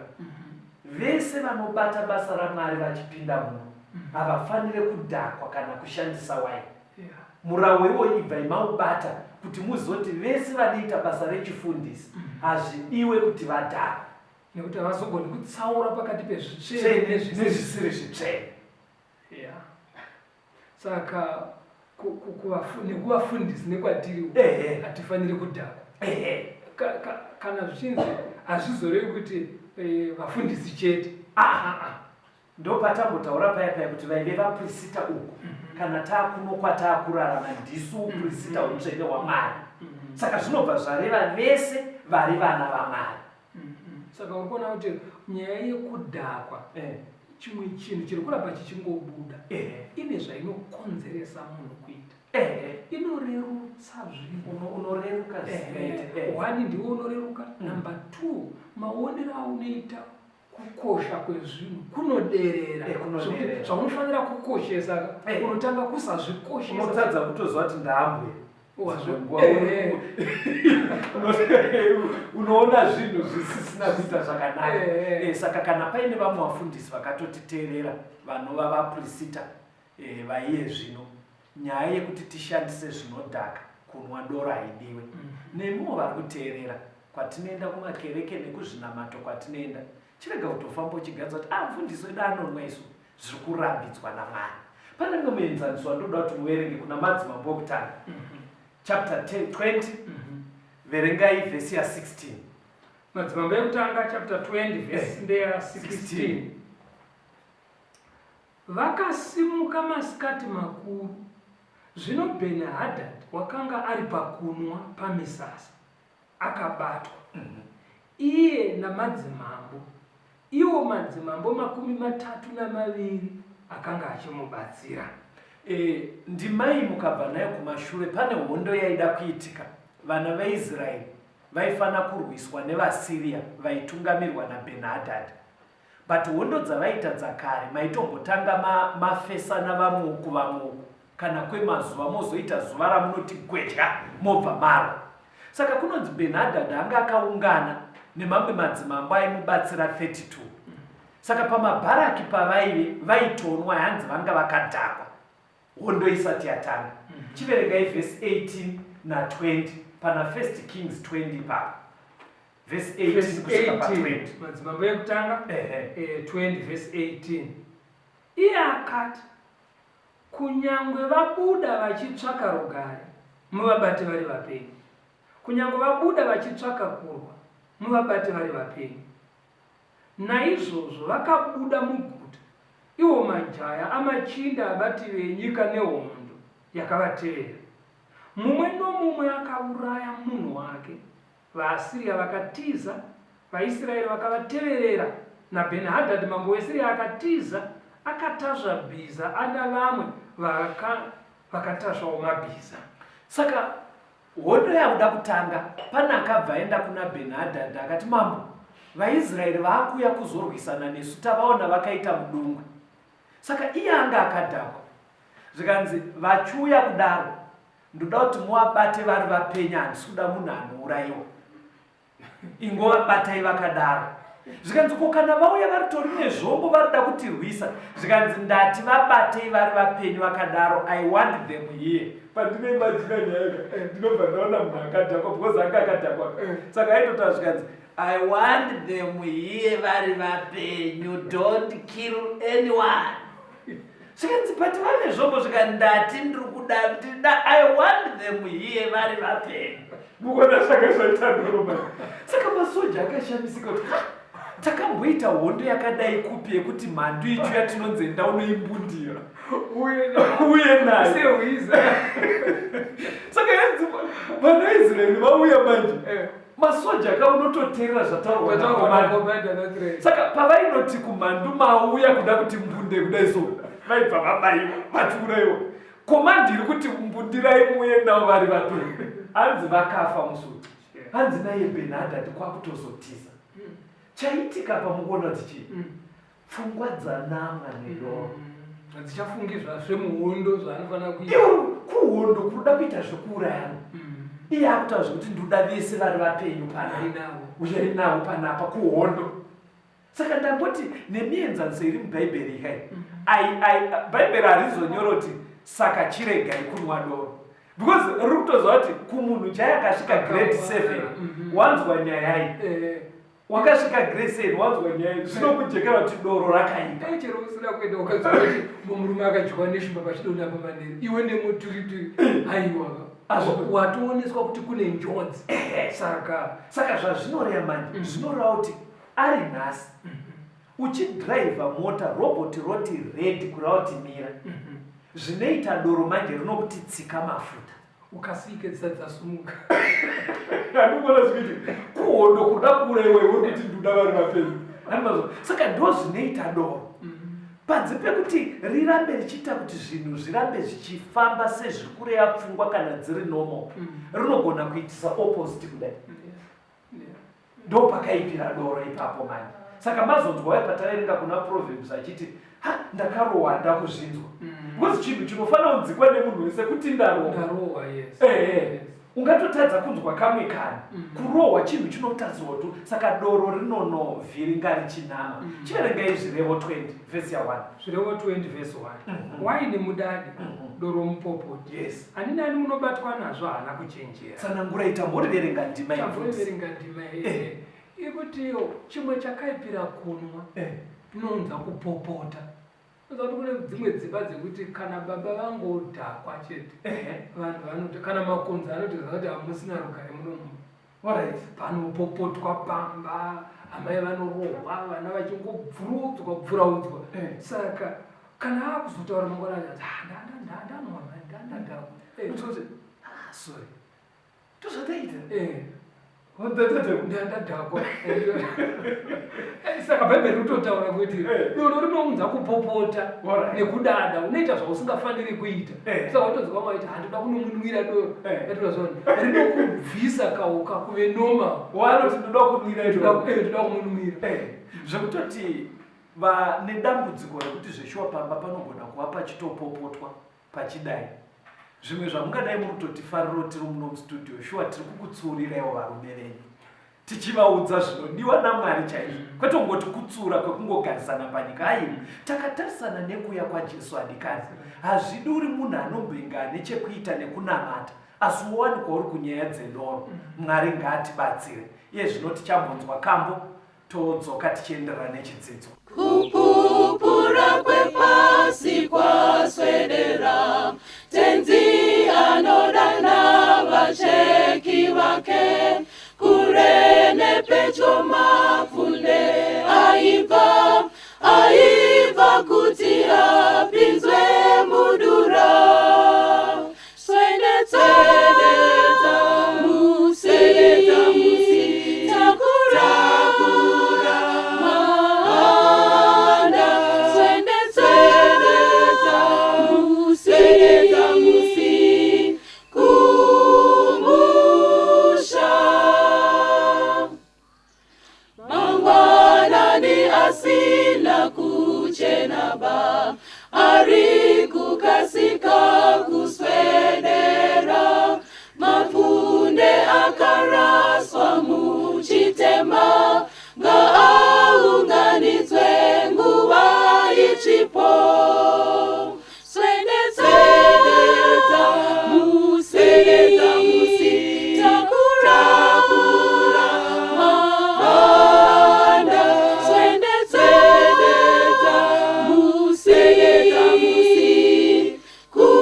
vese vanobata basa raMwari vachipinda muno havafanire kudhakwa kana kushandisa waini. Murawo iwoyu ibvai maubata kuti muzoti vese vanoita basa rechifundisi hazvidiwe kuti vadhakwe, nekuti havazogoni kutsaura pakati pezvitsvene nezvisiri zvitsvene. Saka nekuvafundisi nekwatiri hatifaniri kudhakwa. Kana zvichinzi hazvizorevi kuti vafundisi chete. Ndopatambotaura paya paya kuti vaive vaprisita uku, kana taakuno kwataakurarama ndisu uprisita hutsvene hwaMwari. Saka zvinobva zvareva vese vari vana vaMwari. Saka uri kuona kuti nyaya yekudhakwa, chimwe chinhu chiri kuramba chichingobuda, ine zvainokonzeresa munhu kuita. Inorerutsa zvinhu. Unoreruka zvisingaite. One, ndiwe unoreruka. Number 2, maonero aunoita kukosha kwezvinhu kunoderera. Kunoderera. Zvaunofanira kukoshesa, unotanga kusazvikoshesa. Unotadza kutoziva kuti ndambwe. Unoona zvinhu zvisisina kuita zvakanaka. Saka kana paine vamwe vafundisi vakatotiteerera vanova vaprisita vaiye zvino, nyaya yekuti tishandise zvinodhaka kunwa doro haidiwe. Nemiwo vari kuteerera, kwatinoenda kumakereke nekuzvinamato kwatinoenda, chirega kutofamba uchiganza kuti mufundisi wedu anonwa, isu zviri kurambidzwa naMwari. Pane mumwe muenzaniso wandoda kuti muverenge kuna Madzimambo okutanga, chapter 10, 20, verengai vhesi ya 16. Madzimambo ekutanga chapter 20 verse ndeya 16. Vakasimuka masikati makuru, zvino Bheni-hadhadhi wakanga ari pakunwa pamisasa, akabatwa, iye namadzimambo, iwo madzimambo 32 akanga achimubatsira. E, ndima iyi mukabva nayo kumashure pane hondo yaida kuitika. Vana vaIsraeri vaifanira kurwiswa nevaSyria vaitungamirwa naBhenhadhadhi. But hondo dzavaiita dzakare maitombotanga ma, mafesana vamwe uku vamwe uku kana kwemazuva mozoita zuva ramunoti gwedya mobva marwa. Saka kunonzi Benhadhadhi anga akaungana nemamwe madzimambo aimubatsira 32. Saka pamabharaki pavaive vaitonwa hanzi vanga vakadhakwa hondo isati yatanga. Chiverengai vhesi 18 na 20 pana First Kings 20 ipapo. Vhesi 18 kusvika pa 20. Madzimambo ekutanga 20 vhesi 18. Iye akati, Kunyangwe vabuda vachitsvaka rugare, muvabate vari vapenyu. Kunyangwe vabuda vachitsvaka kurwa, muvabate vari vapenyu. Naizvozvo vakabuda muguta, iwo majaya amachinda abati venyika nehondo yakavatevera. Mumwe nomumwe akauraya munhu wake, VaAsiria vakatiza, vaIsraeri vakavateverera, naBheni-hadhadhi mambo weSiria akatiza, akatasva bhiza ana vamwe vakatasvawo mabhiza. Saka hondo yakuda kutanga, pane akabva aenda kuna Bheni-hadhadhi akati, Mambo, vaIsraeri vaakuuya kuzorwisana nesu, tavaona vakaita mudungwe. Saka iye anga akadhakwa. Zvikanzi, vachiuya kudaro, Ndoda kuti muvabate vari vapenyu handisi kuda munhu anourayiwa. Ingovabatai vakadaro. Zvikanzi ko kana vauya varitori nezvombo varida kutirwisa. Zvikanzi ndati vabatei vari vapenyu vakadaro I want them here. Pandinoimajina nyaya ka ndinobva ndaona munhu akadhakwa because anga akadhakwa. Saka aitotaura zvikanzi I want them here vari vapenyu don't kill anyone. Zvikanzi but vane zvombo zvika ndati ndiri kuda ndida I want them here vari vapenyu. Mukuona zvanga zvaita doro Saka masoja akashamisika kuti ha takamboita hondo yakadai kupi yekuti mhandu ichiuya tinonzi enda unoimbundira uye nayo saka yanzi vana Israeri vauya manje eh. Masoja ka unototeerera zvataurwa nakomanda. Saka pavainoti kumhandu mauya kuda kuti mbunde kudai so vaibva vabaiwa vachiuraiwa. Komandi iri kuti mbundirai muuye navo vari vapenyu. Hanzi vakafa musi uyu. Hanzi naiye Benhadhadhi kwakutozotiza. Chaitika apa mukuona kuti chii? Pfungwa dzanamwa nedoro. Hadzichafungi zvemuhondo zvaanofanira kuita. Iwe kuhondo kuda kuita zvekuurayana. Iye akutaura zvekuti ndoda vese vari vapenyu panapa. Uyai navo panapa kuhondo. Saka ndamboti nemienzaniso iri muBhaibheri ikai. Bhaibheri harizonyora kuti saka chiregai kunwa doro. Because riri kutoziva kuti kumunhu chaiye akasvika grade 7 wanzwa nyaya iyi. Wakasvika grade 7 wanzwa nyaya zvinokujekera kuti doro rakaipa. Dai chero usina kuenda ukanzwa kuti murume akadyiwa neshumba pachidonha pamanheru iwe nemuturituri haiwa watooneswa kuti kune njodzi saka saka zvazvinoreva manje zvinoreva kuti ari nhasi uchidriver mota robot roti red kureva kuti mira zvinoita doro manje rinokuti tsika mafuta ukasike dzisati dzasumuka. Andikuona zvikuiti kuhondo kuda kuuraiwa iwe uri kuti nduda vari vapenyu. Andimazvo. Saka ndo zvinoita doro. Panze pekuti rirambe richiita kuti zvinhu zvirambe zvichifamba sezviri kureya pfungwa kana dziri normal. Rinogona kuitisa opposite kudai. Ndopakaipira doro ipapo manje. Saka mazonzwa waye pataverenga kuna Proverbs achiti ha ndakarohwa ndakuzvinzwa. Because chinhu chinofanira kunzikwa nemunhu wese kuti ndarohwa. Ndarohwa, yes. Ehe. Ungatotadza kunzwa kamwe kani. Kurohwa chinhu chinotadzwa tu. Saka doro rinonovhiringa richinama. Chiverengai Zvirevo 20 verse ya 1. Zvirevo 20 verse 1. Waini mudadi, doro mupopoti. Yes. Ani nani unobatwa nazvo haana kuchenjera. Tsanangurai tamboriverenga ndima iyi. Tamboriverenga ndima iyi. Ikuti chimwe chakaipira kunwa inounza kupopota. Unoziva kuti kune dzimwe dzimba dzekuti kana baba vangodhakwa chete vanhu vanoti kana makonzo anotoziva kuti hamusina rugare muno mumba. Panopopotwa pamba, amai vanorohwa, vana vachingobvurudzwa bvuraudzwa. Eh. Saka kana akuzotaura mangwana acho, ah, ndanwa mhani, ndandadhakwa. Eh. Ah, sorry. Ndozvataita. Eh. Ndadhakwa. Saka Bhaibheri rinototaura kuti eh. doro rinounza kupopota nekudada, unoita zvausingafaniri kuita. Eh. Saka watonzwa vamwe vachiti handoda kunomunwira doro. Atoda zvona. Rinokubvisa kauka kuve normal. Wanoti ndoda kunwira doro. Ndoda kumunwira. Zvekutoti vane dambudziko rekuti zveshuwa pamba panogona kuva pachitopopotwa. Pachidai zvimwe zvamungadai muri kutotifarirawo tiri muno mustudio shuwa tiri kukutsuuriraiwo varume venyu tichivaudza zvinodiwa naMwari chaizvo kwete kungoti kutsura kwekungogarisana panyika aiwa takatarisana nekuuya kwaJesu adikani hazvidi uri munhu anombenge ane chekuita nekunamata asi wowanikwa uri kunyaya dzedoro Mwari ngaatibatsire iye zvino tichambonzwa kambo Todzoka tichienderera nechidzidzo. Kupupura kwepasi kwaswedera, Tenzi anodana vacheki vake, kure nepedyo mapfunde aibva, aibva kuti apinzwe mudura. Swededza musi, takura mahanda. Swededza musi, kumusha. Mangwanani asina kuchena ba, ari kukasika kuswedera. Mapfunde akaraswa muchitema, ngaaunganidzwe nguva ichipo. Swededza musi, takura mahanda. Swededza musi, kumusha.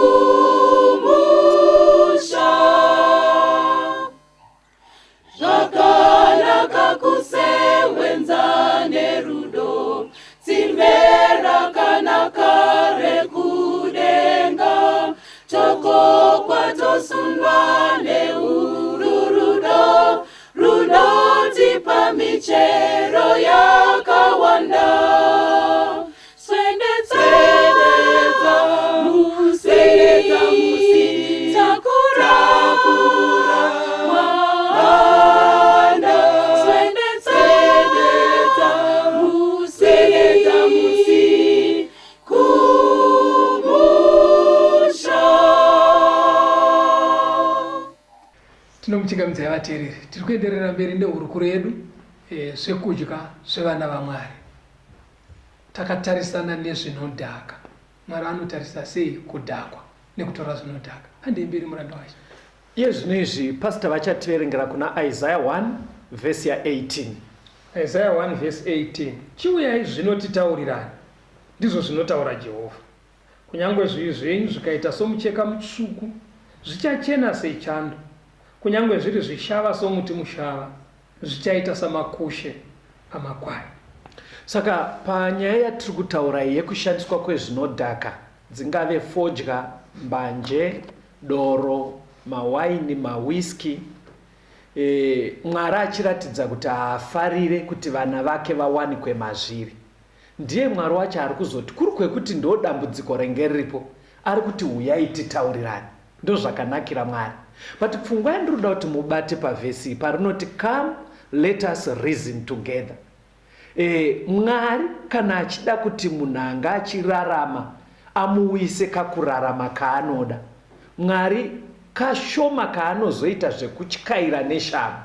Zvakanaka kusewenza nerudo, tsimbe rakanaka rekudenga, tokokwa tosundwa neuru rudo, runotipa michero yakawanda. Swededza musi, takura mahanda. Swededza musi, kumusha. Tinomuchingamidzai vateereri, tiri kuenderera mberi nehurukuro yedu eh, zvekudya zvevana vaMwari. Takatarisana nezvinodhaka. Mwari anotarisa sei kudhakwa nekutora zvinodhaka? Handei mberi muranda waShe. Iye zvino izvi pastor vachativerengera kuna Isaiah 1 vhesi ya 18. Isaiah 1 vhesi 18 Chiuyai zvino titaurirane, ndizvo zvinotaura Jehovha. Kunyangwe zvivi zvenyu zvikaita somucheka mutsvuku, zvichachena sechando, kunyangwe zviri zvishava somuti mushava, zvichaita samakushe amakwai. Saka panyaya yatiri kutaura iyi yekushandiswa kwezvinodhaka, dzingave fodya, mbanje, doro, mawaini, mawhisky, e, Mwari achiratidza kuti haafarire kuti vana vake vawanikwe mazviri. Ndiye Mwari wacho ari kuzoti kuri kwekuti ndo dambudziko renge riripo, ari kuti huyai titaurirane. Ndozvakanakira Mwari. But pfungwa yandinoda kuti mubate pavhesi iyi parinoti come let us reason together. E, Mwari kana achida kuti munhu anga achirarama amuuyise kakurarama kaanoda. Mwari kashoma kaanozoita zvekutyaira neshamhu.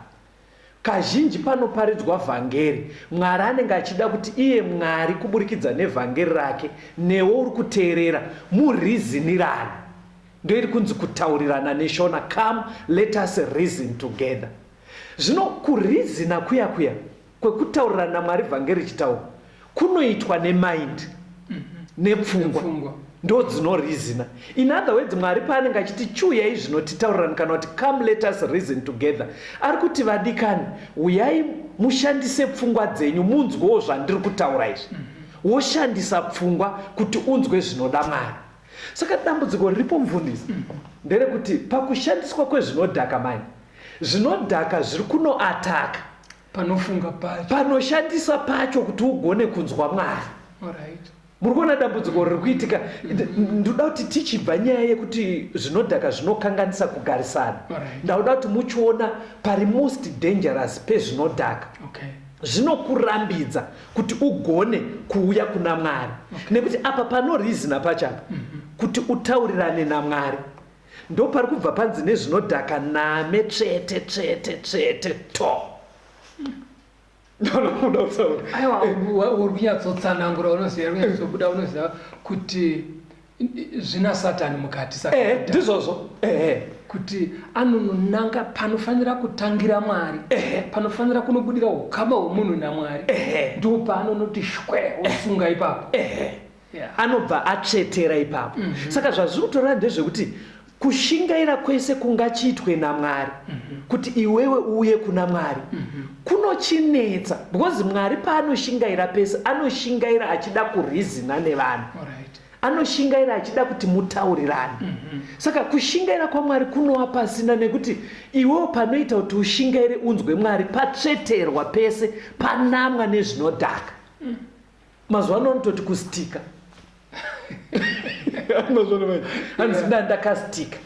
Kazhinji panoparidzwa vhangeri, Mwari anenge achida kuti iye Mwari kuburikidza nevhangeri rake newe uri kuteerera murizinirane. Ndoiri kunzi kutaurirana neShona, come let us reason together. Zvino kurizina kuya kuya kwekutaurirana naMwari vhangeri richitaurwa kunoitwa nemind. Nepfungwa ndo dzinorizina. In other words, Mwari paanenge achiti chiuyai zvino titaurirani kana kuti come let us reason together, ari kuti vadikani uyai mushandise pfungwa dzenyu munzwewo zvandiri kutaura izvi. Woshandisa pfungwa kuti unzwe zvinoda Mwari. Saka dambudziko riripo mufundisi nderekuti pakushandiswa kwezvinodhaka manje, zvinodhaka zviri kunoataka panofunga pacho, panoshandisa pacho kuti ugone kunzwa Mwari. Alright. Muri kuona dambudziko riri kuitika? Ndoda kuti tichibva nyaya yekuti zvinodhaka zvinokanganisa kugarisana, ndauda kuti muchiona pari most dangerous pezvinodhaka. Zvinokurambidza kuti ugone kuuya kuna Mwari. Nekuti apa panorizina pachapa kuti utaurirane naMwari, ndopari kubva panzi nezvinodhaka name tsvete tsvete tsvete to. Ndinoda kutaura. Aiwa, uri kunyatsotsanangura, unoziva, uri kunyatsobuda, unoziva kuti zvina Satani mukati. Saka ndizvozvo. Kuti anononanga panofanira kutangira Mwari, panofanira kunobudira ukama hwemunhu naMwari, ndipo paanonoti shwe osunga ipapo. Anobva atsvetera ipapo. Saka zvazviri kutoreva ndezvekuti kushingaira kwese kungachiitwe naMwari kuti iwewe uuye kuna Mwari kunochinetsa, because Mwari paanoshingaira pese anoshingaira achida kurizina nevanhu. Anoshingaira achida kuti mutaurirane. Saka kushingaira kwaMwari kunova pasina, nekuti iwewo panoita kuti ushingaire unzwe Mwari patsveterwa pese panamwa nezvinodhaka. Mazuva ano anototi kustika. Hanzi ndakastika.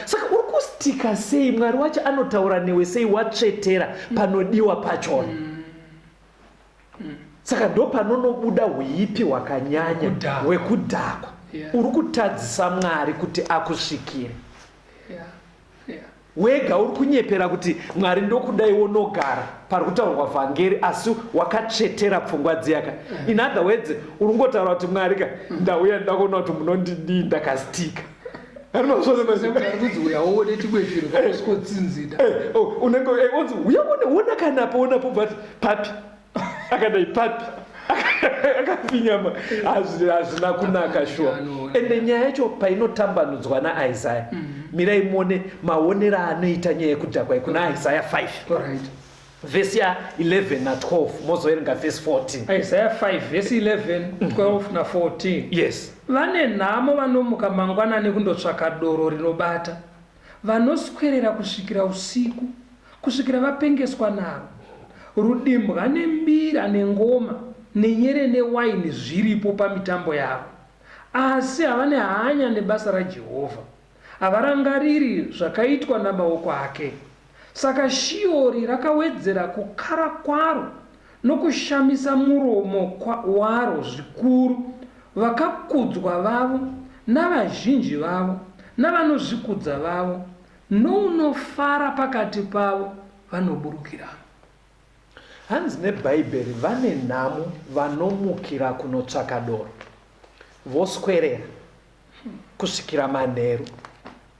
Saka uri kustika sei? Mwari wacho anotaura newe sei watsvetera panodiwa pachona? Saka ndo panonobuda huipi hwakanyanya hwekudhakwa. Uri kutadzisa Mwari kuti akusvikire. Wega uri kunyepera kuti Mwari ndokudai wonogara pari kutaurwa vhangeri, asi wakatsvetera pfungwa dziyaka. In other words, uri kungotaura kuti Mwari ka ndauya ndida kuona kuti munondidii, ndakastika. Unenge onzi uya uone, ona kanapo, onapo, but papi akadai papi akafinyama. Hazvina kunaka shuwa. Ende nyaya yacho painotambanudzwa naIsaya, mirai muone maonero aanoita nyaya yekudhakwa kuna Isaya 5 vhesi ya 11 na 12, mozoverenga vhesi 14. Isaya 5 vhesi 11, 12 na 14. Yes. Vane nhamo vanomuka mangwanani kundotsvaka doro rinobata, vanoswerera kusvikira usiku, kusvikira vapengeswa naro. Rudimbwa nembira nengoma nenyere newaini zviripo pamitambo yavo, asi havane hanya nebasa raJehovha, havarangariri zvakaitwa namaoko ake. Saka Shiori rakawedzera kukara kwaro nokushamisa muromo waro zvikuru, vakakudzwa vavo, navazhinji vavo, navanozvikudza vavo, nounofara pakati pavo vanoburukiramo. Hanzi neBhaibheri vane nhamo vanomukira kunotsvaka doro, voswerera kusvikira manheru,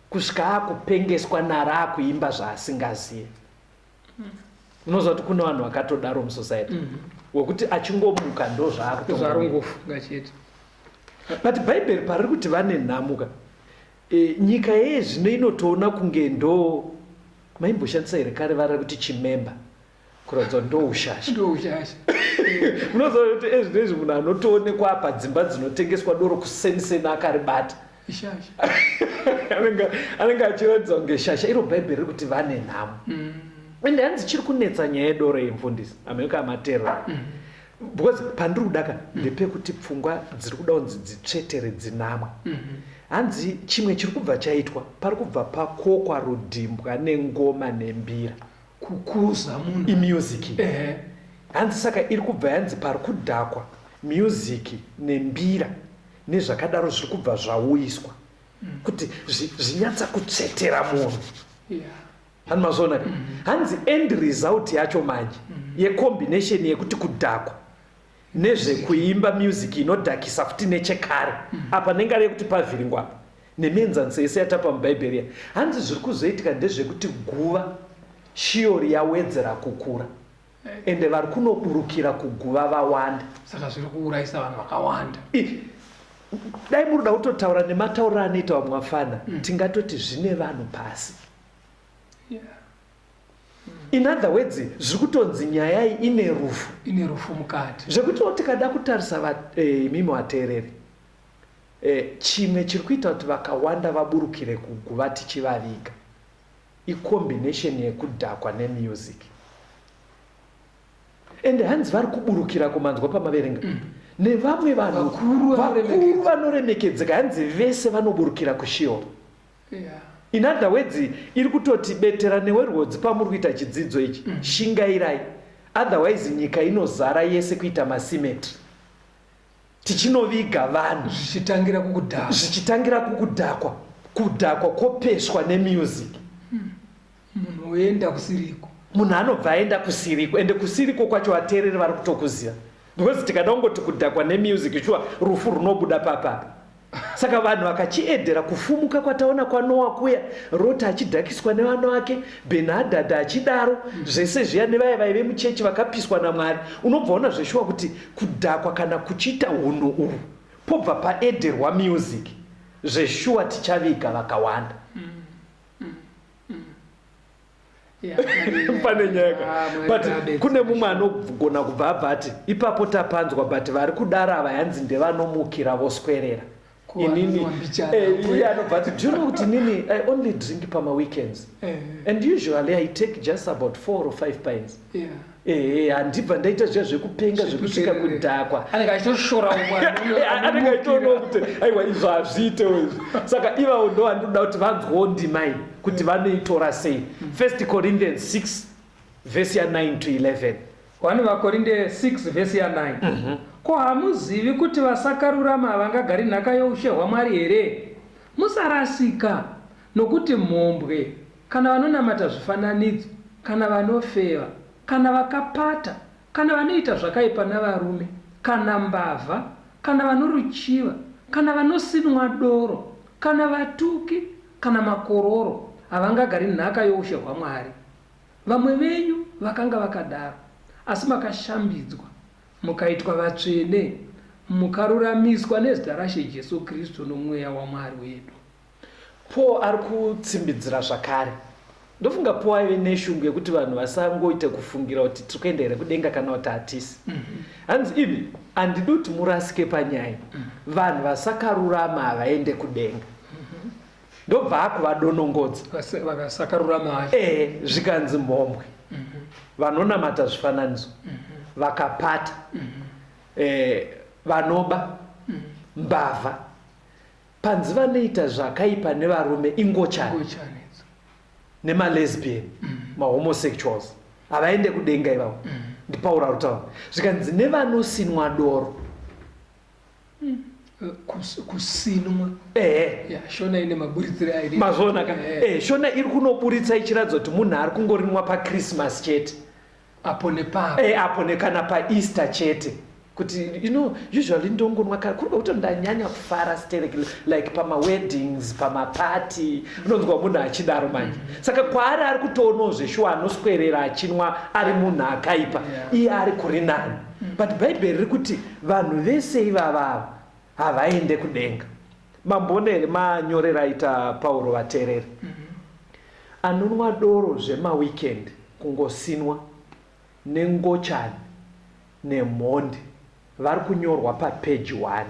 kusvika akupengeswa naro akuimba zvaasingazive. Unoziva kuti kune vanhu vakatodaro musociety, wekuti achingomuka ndo zvaakutongofunga chete. But Bhaibheri pariri kuti vane nhamuka, nyika yeye zvino inotoona kunge ndo maimboshandisa here kare vara rekuti chimemba kuratidza kuti ndo ushasha. Ndo ushasha. Unoziva kuti ezvino izvi munhu anotoonekwa apa dzimba dzinotengeswa doro kuseniseni akaribata. Ishasha. Anenge achiratidza kunge shasha. Iro Bhaibheri riri kuti vane nhamo. Ende hanzi chiri kunetsa nyaya yedoro yemufundisi amene amaterera. Because pandiri kudaka ndepekuti pfungwa dziri kuda kunzi dzitsvetere dzinamwa. Hanzi chimwe chiri kubva chaitwa pari kubva pakokwa rudimbwa nengoma nembira. Kukuza munhu. Imusic. Hanzi saka iri kubva yanzi pari kudhakwa music nembira nezvakadaro zviri kubva zvauyiswa kuti zvinyatsa kutsvetera munhu. Hanzi mazviona ka? Hanzi end result yacho manje yecombination yekuti kudhakwa nezvekuimba music inodhakisa futi nechekare apa nengari yekuti pavhiringwa apa nemienzaniso yese yatapa muBhaibheri ya hanzi zviri kuzoitika ndezvekuti guva Shiori yawedzera kukura ende vari kunoburukira kuguva vawanda. Saka zviri kuurayisa vanhu vakawanda. Dai muri kuda kutotaura nematauriro anoita vamwe vafana, tingatoti zvine vanhu pasi. In other words, zviri kutonzi nyaya iyi ine rufu. Ine rufu mukati. Zvekutiwo tikada kutarisa imimi vateereri, chimwe chiri kuita kuti vakawanda vaburukire kuguva tichivaviga icombination yekudhakwa nemusic. Ende hanzi vari kuburukira kumanzwa pamaverenga nevamwe vanhu Vakuru vakuru vanoremekedzeka. vanoremekedzeka hanzi vese vanoburukira kuSheol. Yeah. In other words, iri kutoti betera newe rwodzi pamuri kuita chidzidzo ichi, shingairai. Otherwise nyika inozara yese kuita macemetery. Tichinoviga vanhu. Zvichitangira kukudhakwa. Zvichitangira kukudhakwa. Kudhakwa kwopeswa nemusic. Munhu oenda kusiriko. Munhu anobva aenda kusiriko, ende kusiriko kwacho vateereri vari kutokuziva. Because tikada kungoti kudhakwa nemusic, shuwa rufu runobuda papapa. Saka vanhu vakachiedhera kufumuka kwataona kwaNoa kuya, Roti achidhakiswa nevana vake, Benhadhadhi achidaro, zvese zviya nevaya vaive muchechi vakapiswa naMwari. Unobva waona zveshuwa kuti kudhakwa kana kuchiita hunhu uhu, pobva paedherwa music, zveshuwa tichaviga vakawanda. Pane nyaya ka. But kune mumwe anogona kubva abva ati ipapo tapanzwa, but vari kudaro ava yanzi ndevanomukira voswerera. Inini, iye anobva ati, do you know kuti inini I only drink pama weekends and usually I take just about 4 or 5 pints. Handibva ndaita zviya zvekupenga zvekusvika kudhakwa. Anenge achitoshora umwe anenge achitoonawo kuti aiwa izvo hazviitewo izvi. Saka ivavo ndo vandinoda kuti vanzwewo ndima iyi kuti vanoitora sei. 1 Corinthians 6 vhesi ya 9 to 11. 1 vaKorinde 6 vhesi ya 9. Ko hamuzivi kuti vasakarurama havangagari nhaka youshe hwaMwari here? Musarasika, nokuti mhombwe, kana vanonamata zvifananidzo, kana vanofeva, kana vakapata, kana vanoita zvakaipa navarume, kana mbavha, kana vanoruchiva, kana vanosinwa doro, kana vatuki, kana makororo, havangagari nhaka youshe hwaMwari. Vamwe venyu vakanga vakadaro, asi makashambidzwa, mukaitwa vatsvene, mukaruramiswa nezita raShe Jesu Kristu noMweya waMwari wedu. Paul ari kutsimbidzira zvakare. Ndofunga Paul aive neshungu yekuti vanhu vasangoite kufungira kuti tiri kuenda here kudenga kana kuti hatisi. Hanzi imi, handidi kuti murasike panyaya. Vanhu vasakarurama havaende kudenga. Ndobva akuvadonongodza. Vakasakarurama vacho. Zvikanzi mhombwe. Vanonamata zvifananidzo. Vakapata. Vanoba. Mbavha. Panzi vanoita zvakaipa nevarume ingochani nemalesbian, mahomosexuals havaende kudenga ivavo. NdiPauro ari kutaura. Zvikanzi nevanosinwa doro. Kusinwa. Yeah, Shona ine maburitsiro airi. Mazvoona ka? Shona iri kunoburitsa ichiratidza kuti munhu ari kungorinwa paChristmas chete. Apo nepapo. Apo nekana paEaster chete. Kuti, you know, usually ndongonwa kare kuri kuti ndanyanya kufara sterek like pamaweddings, pamaparty, unonzwa munhu achidaro manje. Saka kwaari ari kutoonawo zveshuwa anoswerera achinwa ari munhu akaipa, iye ari kuri nani. But Bhaibheri riri kuti vanhu vese ivava ava havaende kudenga. Mamboona here manyorero aita Pauro vateereri? Anonwa doro zvemaweekend kungosinwa nengochani nemhondi vari kunyorwa papeji 1.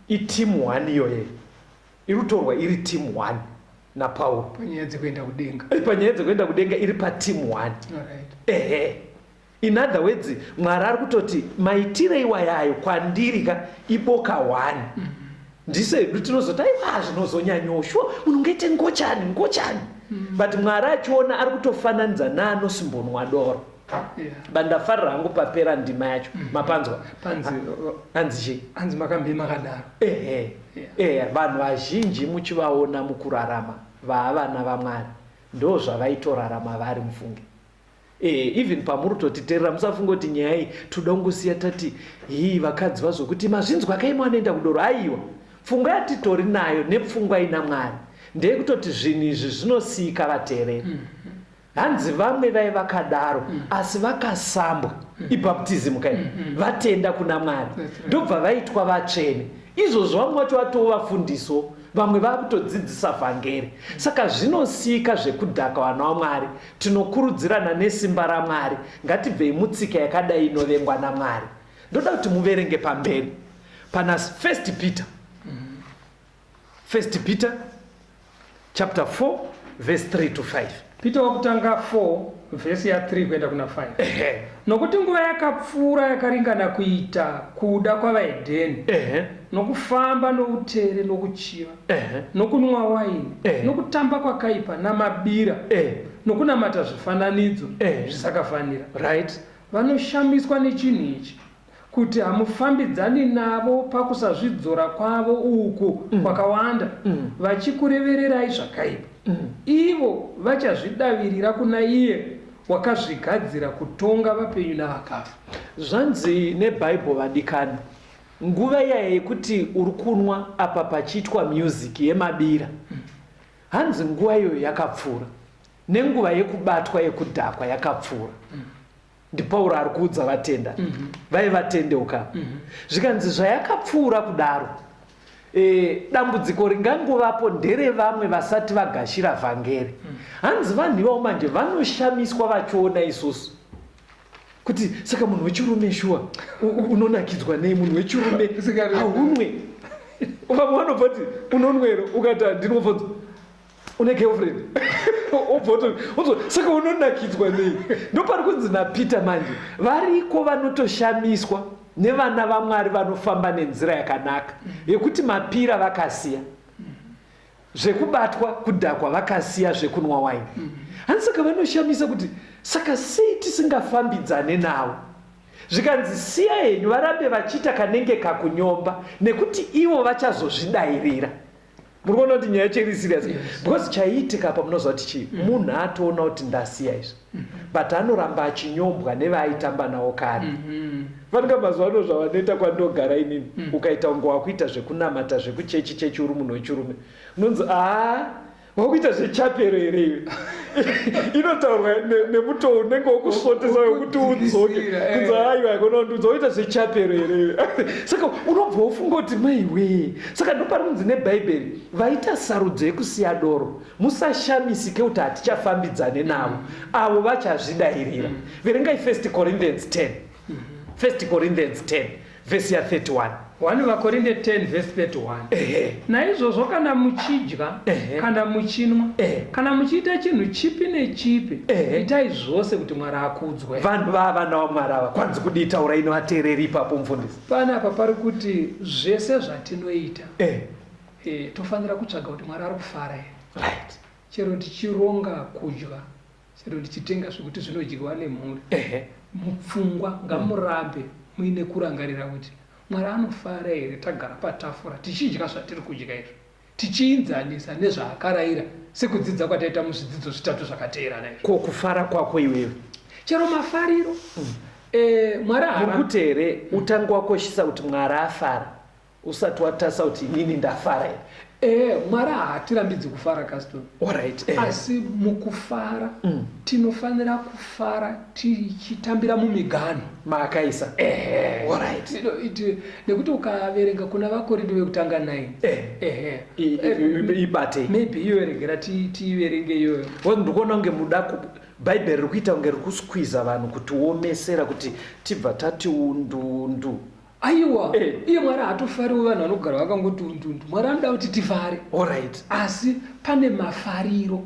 Iteam 1 iyoyo iri kutorwa iri team 1 naPauro. Panyaya dzekuenda kudenga. Panyaya dzekuenda kudenga iri pateam 1. Ehe. In other words, Mwari ari kutoti maitire iwayayo kwandiri ka iboka 1. Ndisu hedu tinozoti aiwa zvinozonyanyawo shuwa munhu ungaite ngochani ngochani. But Mwari achiona ari kutofananidza naanosimbonwa doro. But ndafarira hangu papera ndima yacho. Mapanzwa? Hanzi chii? Hanzi makambe makadaro. Ehe. Vanhu vazhinji muchivaona mukurarama vaavana vaMwari ndozvavaitorarama vari mufunge. Even pamuri kutotiterera musafunga kuti nyaya iyi toda kungosiya tati hii vakadzi vazokuti mazvinzwa kaimwe anoenda kudoro. Aiwa, pfungwa yatitori nayo nepfungwa ina Mwari ndeyekutoti zvinhu izvi zvinosiyika vateereri. Hanzi vamwe vai vakadaro asi vakasambwa, ibaptism kai, vatenda kuna Mwari, ndobva vaitwa vatsvene. Izvozvo vamwe vacho vatova vafundiso, vamwe vakutodzidzisa vhangeri. Saka zvinosika zvekudhaka, vana vaMwari, tinokurudzirana nesimba raMwari, ngatibvei mutsika yakadai inovengwa naMwari. Ndoda kuti muverenge pamberi pana First Peter. First Peter chapter 4 verse 3 to 5. Peter wakutanga 4 vhesi ya 3 kuenda kuna 5. Ehe. Nokuti nguva yakapfuura yakaringana kuita kuda kwavaHedheni, nokufamba noutere nokuchiva, nokunwa waini, nokutamba kwakaipa namabira, nokunamata zvifananidzo zvisakafanira. Vanoshamiswa nechinhu ichi, kuti hamufambidzani navo pakusazvidzora kwavo uku kwakawanda, vachikurevererai zvakaipa. Ivo vachazvidavirira kuna iye wakazvigadzira kutonga vapenyu navakafa. Zvanzi neBible, vadikani, nguva iyaya yekuti uri kunwa apa pachiitwa music yemabira, hanzi nguva iyoyo yakapfuura, nenguva yekubatwa yekudhakwa yakapfuura. NdiPauro ari kuudza vatenda vaivatendeuka. Zvikanzi zvayakapfuura kudaro, dambudziko ringangovapo nderevamwe vasati vagashira vhangeri. Hanzi vanhu ivavo manje vanoshamiswa vachiona isusu kuti saka munhu wechirume shuwa unonakidzwa nei? Munhu wechirume haunwe. Vamwe vanobva kuti unonwero, ukati handinobvunza une girlfriend, obva saka unonakidzwa nei? Ndopari kunzi naPeter manje variko vanotoshamiswa nevana vaMwari vanofamba nenzira yakanaka yekuti mapira vakasiya zvekubatwa kudhakwa, vakasiya zvekunwa waini. Hanzi saka vanoshamisa kuti saka sei tisingafambidzane navo? Zvikanzi siya henyu varambe vachiita kanenge kakunyomba, nekuti ivo vachazozvidairira. Muri kuona kuti nyaya yacho iri serious? Because chaiitika apa, munoziva kuti chii? Munhu atoona kuti ndasiya izvi, but anoramba achinyombwa nevaaitamba navo kare. Fanika mazuva ano zvavanoita kwandogara inini, ukaita kunge wakuita zvekunamata zvekuchechi chechi uri munhu wechirume, unonzi, aa, wakuita zvechapero here iwe? Inotaurwa nemutoo unenge wokusvotesa wekuti udzoke, kunzi aiwa, konondiudza waita zvechapero here iwe? Saka unobva wofunga kuti maiwee. Saka ndopari kunzi neBhaibheri, vaita sarudzo yekusiya doro, musashamisike kuti hatichafambidzane navo. Avo vachazvidairira. Verengai First Corinthians 10, First Corinthians 10 vhesi ya 31. 1 VaKorinde 10 vhesi 31. Naizvozvo kana muchidya, kana muchinwa, kana muchiita chinhu chipi nechipi, itai zvose kuti Mwari akudzwe. Vanhu vava navaMwari ava, kwanzi kudii? Taurai nevateereri ipapo, mufundisi. Panapa pari kuti zvese zvatinoita, tofanira kutsvaga kuti Mwari ari kufara here. Chero tichironga kudya, chero tichitenga zvekuti zvinodyiwa nemhuri, mupfungwa ngamurambe muine kurangarira kuti Mwari anofara here tagara patafura tichidya zvatiri kudya izvo, tichiinzanisa nezvaakarayira sekudzidza kwataita muzvidzidzo zvitatu zvakateerana izvo. Ko kufara kwako iwewe? Chero mafariro, Mwari haara- Muri kuti here utange wakoshesa kuti Mwari afara usati watasa kuti inini ndafara here? Mwari haatirambidzi kufara, Caston. Asi mukufara, tinofanira kufara tichitambira mumiganho maakaisa. Nekuti ukaverenga kuna vaKorinde vekutanga 9, Ibatei. Maybe iyoyo regera tiiverenge iyoyo. Ndikuona kunge muda Bhaibheri riri kuita kunge riri kusqueeza vanhu kutiomesera kuti tibva tati undundu. Aiwa, iye Mwari haatofariwo vanhu vanogara vakangoti undundu. Mwari anoda kuti tifare. Asi pane mafariro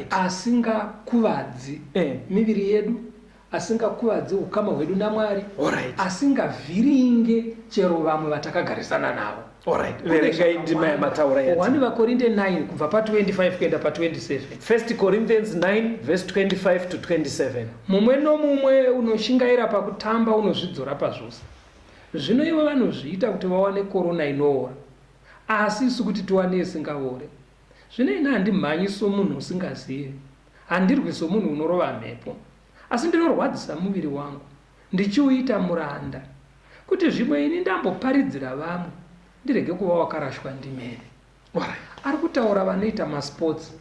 asingakuvadzi miviri yedu, asingakuvadzi ukama hwedu naMwari, asingavhiringe chero vamwe vatakagarisana navo. Verengai ndima yamataura yati. 1 vaKorinde 9 kubva pa25 kuenda pa27. 1 Corinthians 9 verse 25 to 27. Mumwe nomumwe unoshingaira pakutamba unozvidzora pazvose. Zvino ivo vanozviita kuti vawane korona inoora, asi isu kuti tiwane isingaore. Zvino ini handimhanyi somunhu usingazivi, handirwi somunhu unorova mhepo, asi ndinorwadzisa muviri wangu, ndichiuita muranda, kuti zvimwe ini ndamboparidzira vamwe, ndirege kuva wakarashwa ndimene. Ari kutaura vanoita masports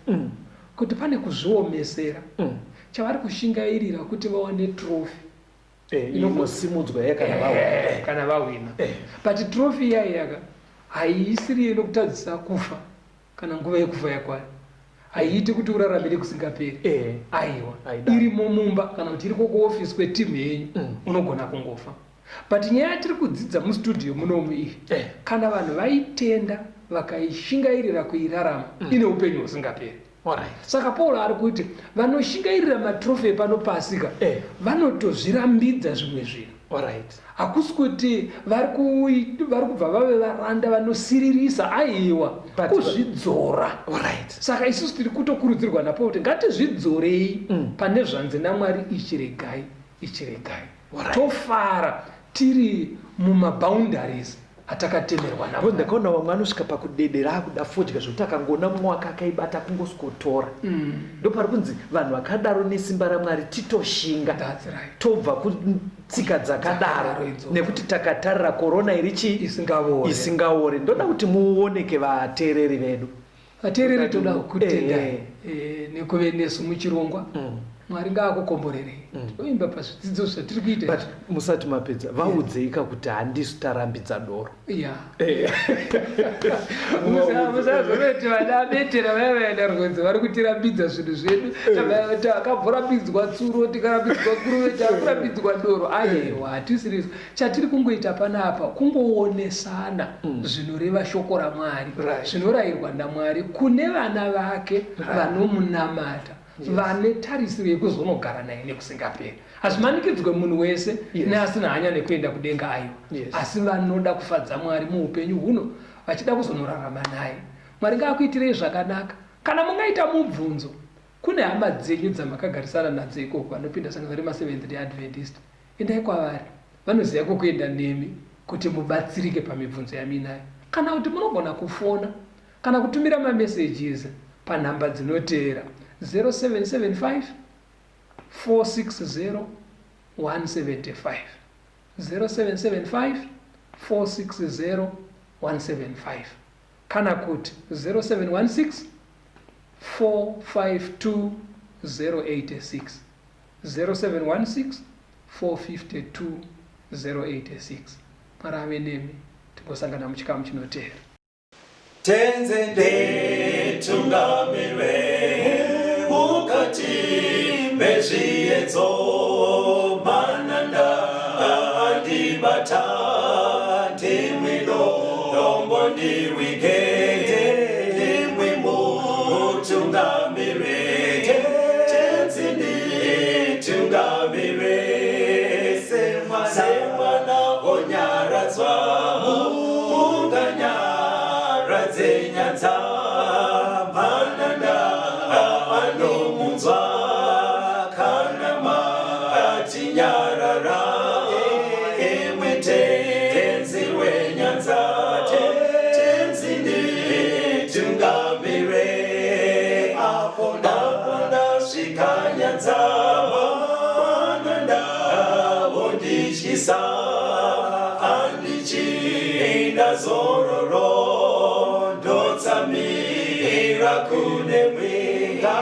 kuti pane kuzviomesera. Chavari kushingairira kuti vawane trophy. Eh, inosimudzwa iya kana vahwina. Eh, kana vahwina. But trophy iya iyaka haiisiri inokutadzisa kufa kana nguva yekufa yakwana. Haiiti kuti urarame nekusingaperi. Aiwa. Irimo mumba kana kuti iriko kuofisi kwetimu yenyu unogona kungofa. But nyaya yatiri kudzidza mustudio munomu iyi, kana vanhu vaitenda vakaishingairira kuirarama, ine upenyu husingaperi. Saka Paul ari kuti vanoshingairira matrofi epano pasi ka vanotozvirambidza zvimwe zvinhu. Hakusi kuti vari kubva vave varanda vanosiririsa, aiwa, kuzvidzora. Saka isusu tiri kutokurudzirwa naPaul kuti ngatizvidzorei pane zvanzi naMwari, ichi regai, ichi regai. Tofara tiri mumaboundaries atakatemerwa naMwari. Ndakaona vamwe anosvika pakudedera akuda fodya zvekuti akangoona mumwe wake akaibata kungosikotora. Ndopari kunzi vanhu vakadaro nesimba raMwari titoshinga. That's right. Tobva kutsika dzakadaro nekuti takatarira korona iri chii? Isingaore. Isingaore. Ndoda kuti muoneke vateereri vedu. Vateereri toda kukutendai nekuve nesu muchirongwa. Mwari ngaakukomborerei. Tinoimba pazvidzidzo zvatiri kuita. But musati mapedza, vaudzeika kuti handisu tarambidza doro. Yeah. Musazoreti vana betera vaya vaenda rwedzi vari kutirambidza zvinhu zvedu. Takabvorambidzwa tsuro, tikarambidzwa nguruve, takurambidzwa doro. Aiwa, hatisirisu. Chatiri kungoita panapa kungoonesana zvinoreva shoko raMwari, zvinorayirwa naMwari kune vana vake vanomunamata, vane tarisiro yekuzonogara naye nekusingaperi. Hazvimanikidzwe munhu wese neasina hanya nekuenda kudenga, aiwa, asi vanoda kufadza Mwari muupenyu huno vachida kuzonorarama naye. Mwari ngaakuitirei zvakanaka. Kana mungaita mubvunzo kune hama dzenyu dzamakagarisana nadzo ikoko vanopinda sangano remaSeventh Day Adventist, Endai kwavari, vanoziva kwekuenda nemi kuti mubatsirike pamibvunzo yamuinayo. Kana kuti munogona kufona kana kutumira mamessages panhamba dzinoteera, 0775 460 175, 0775 460 175 kana kuti 0716 452 086. 0716 452 086. Mwari ave nemi, tigosangana muchikamu chinoteera. Tenze nditungamire mukati mezviedzo, mananda andibata, ndimwi dombo ndiwige, ndimwi mutungamire. Tenzi nditungamire, semwana onyaradzwa munganyaradze nyanza, mananda anomunzwa kana matinyarara, imwi Tenzi wenyanza, Tenzi nditungamire. Apo ndasvika nyanza, mananda vondityisa, handichina zororo, ndotsamira kune mwenga.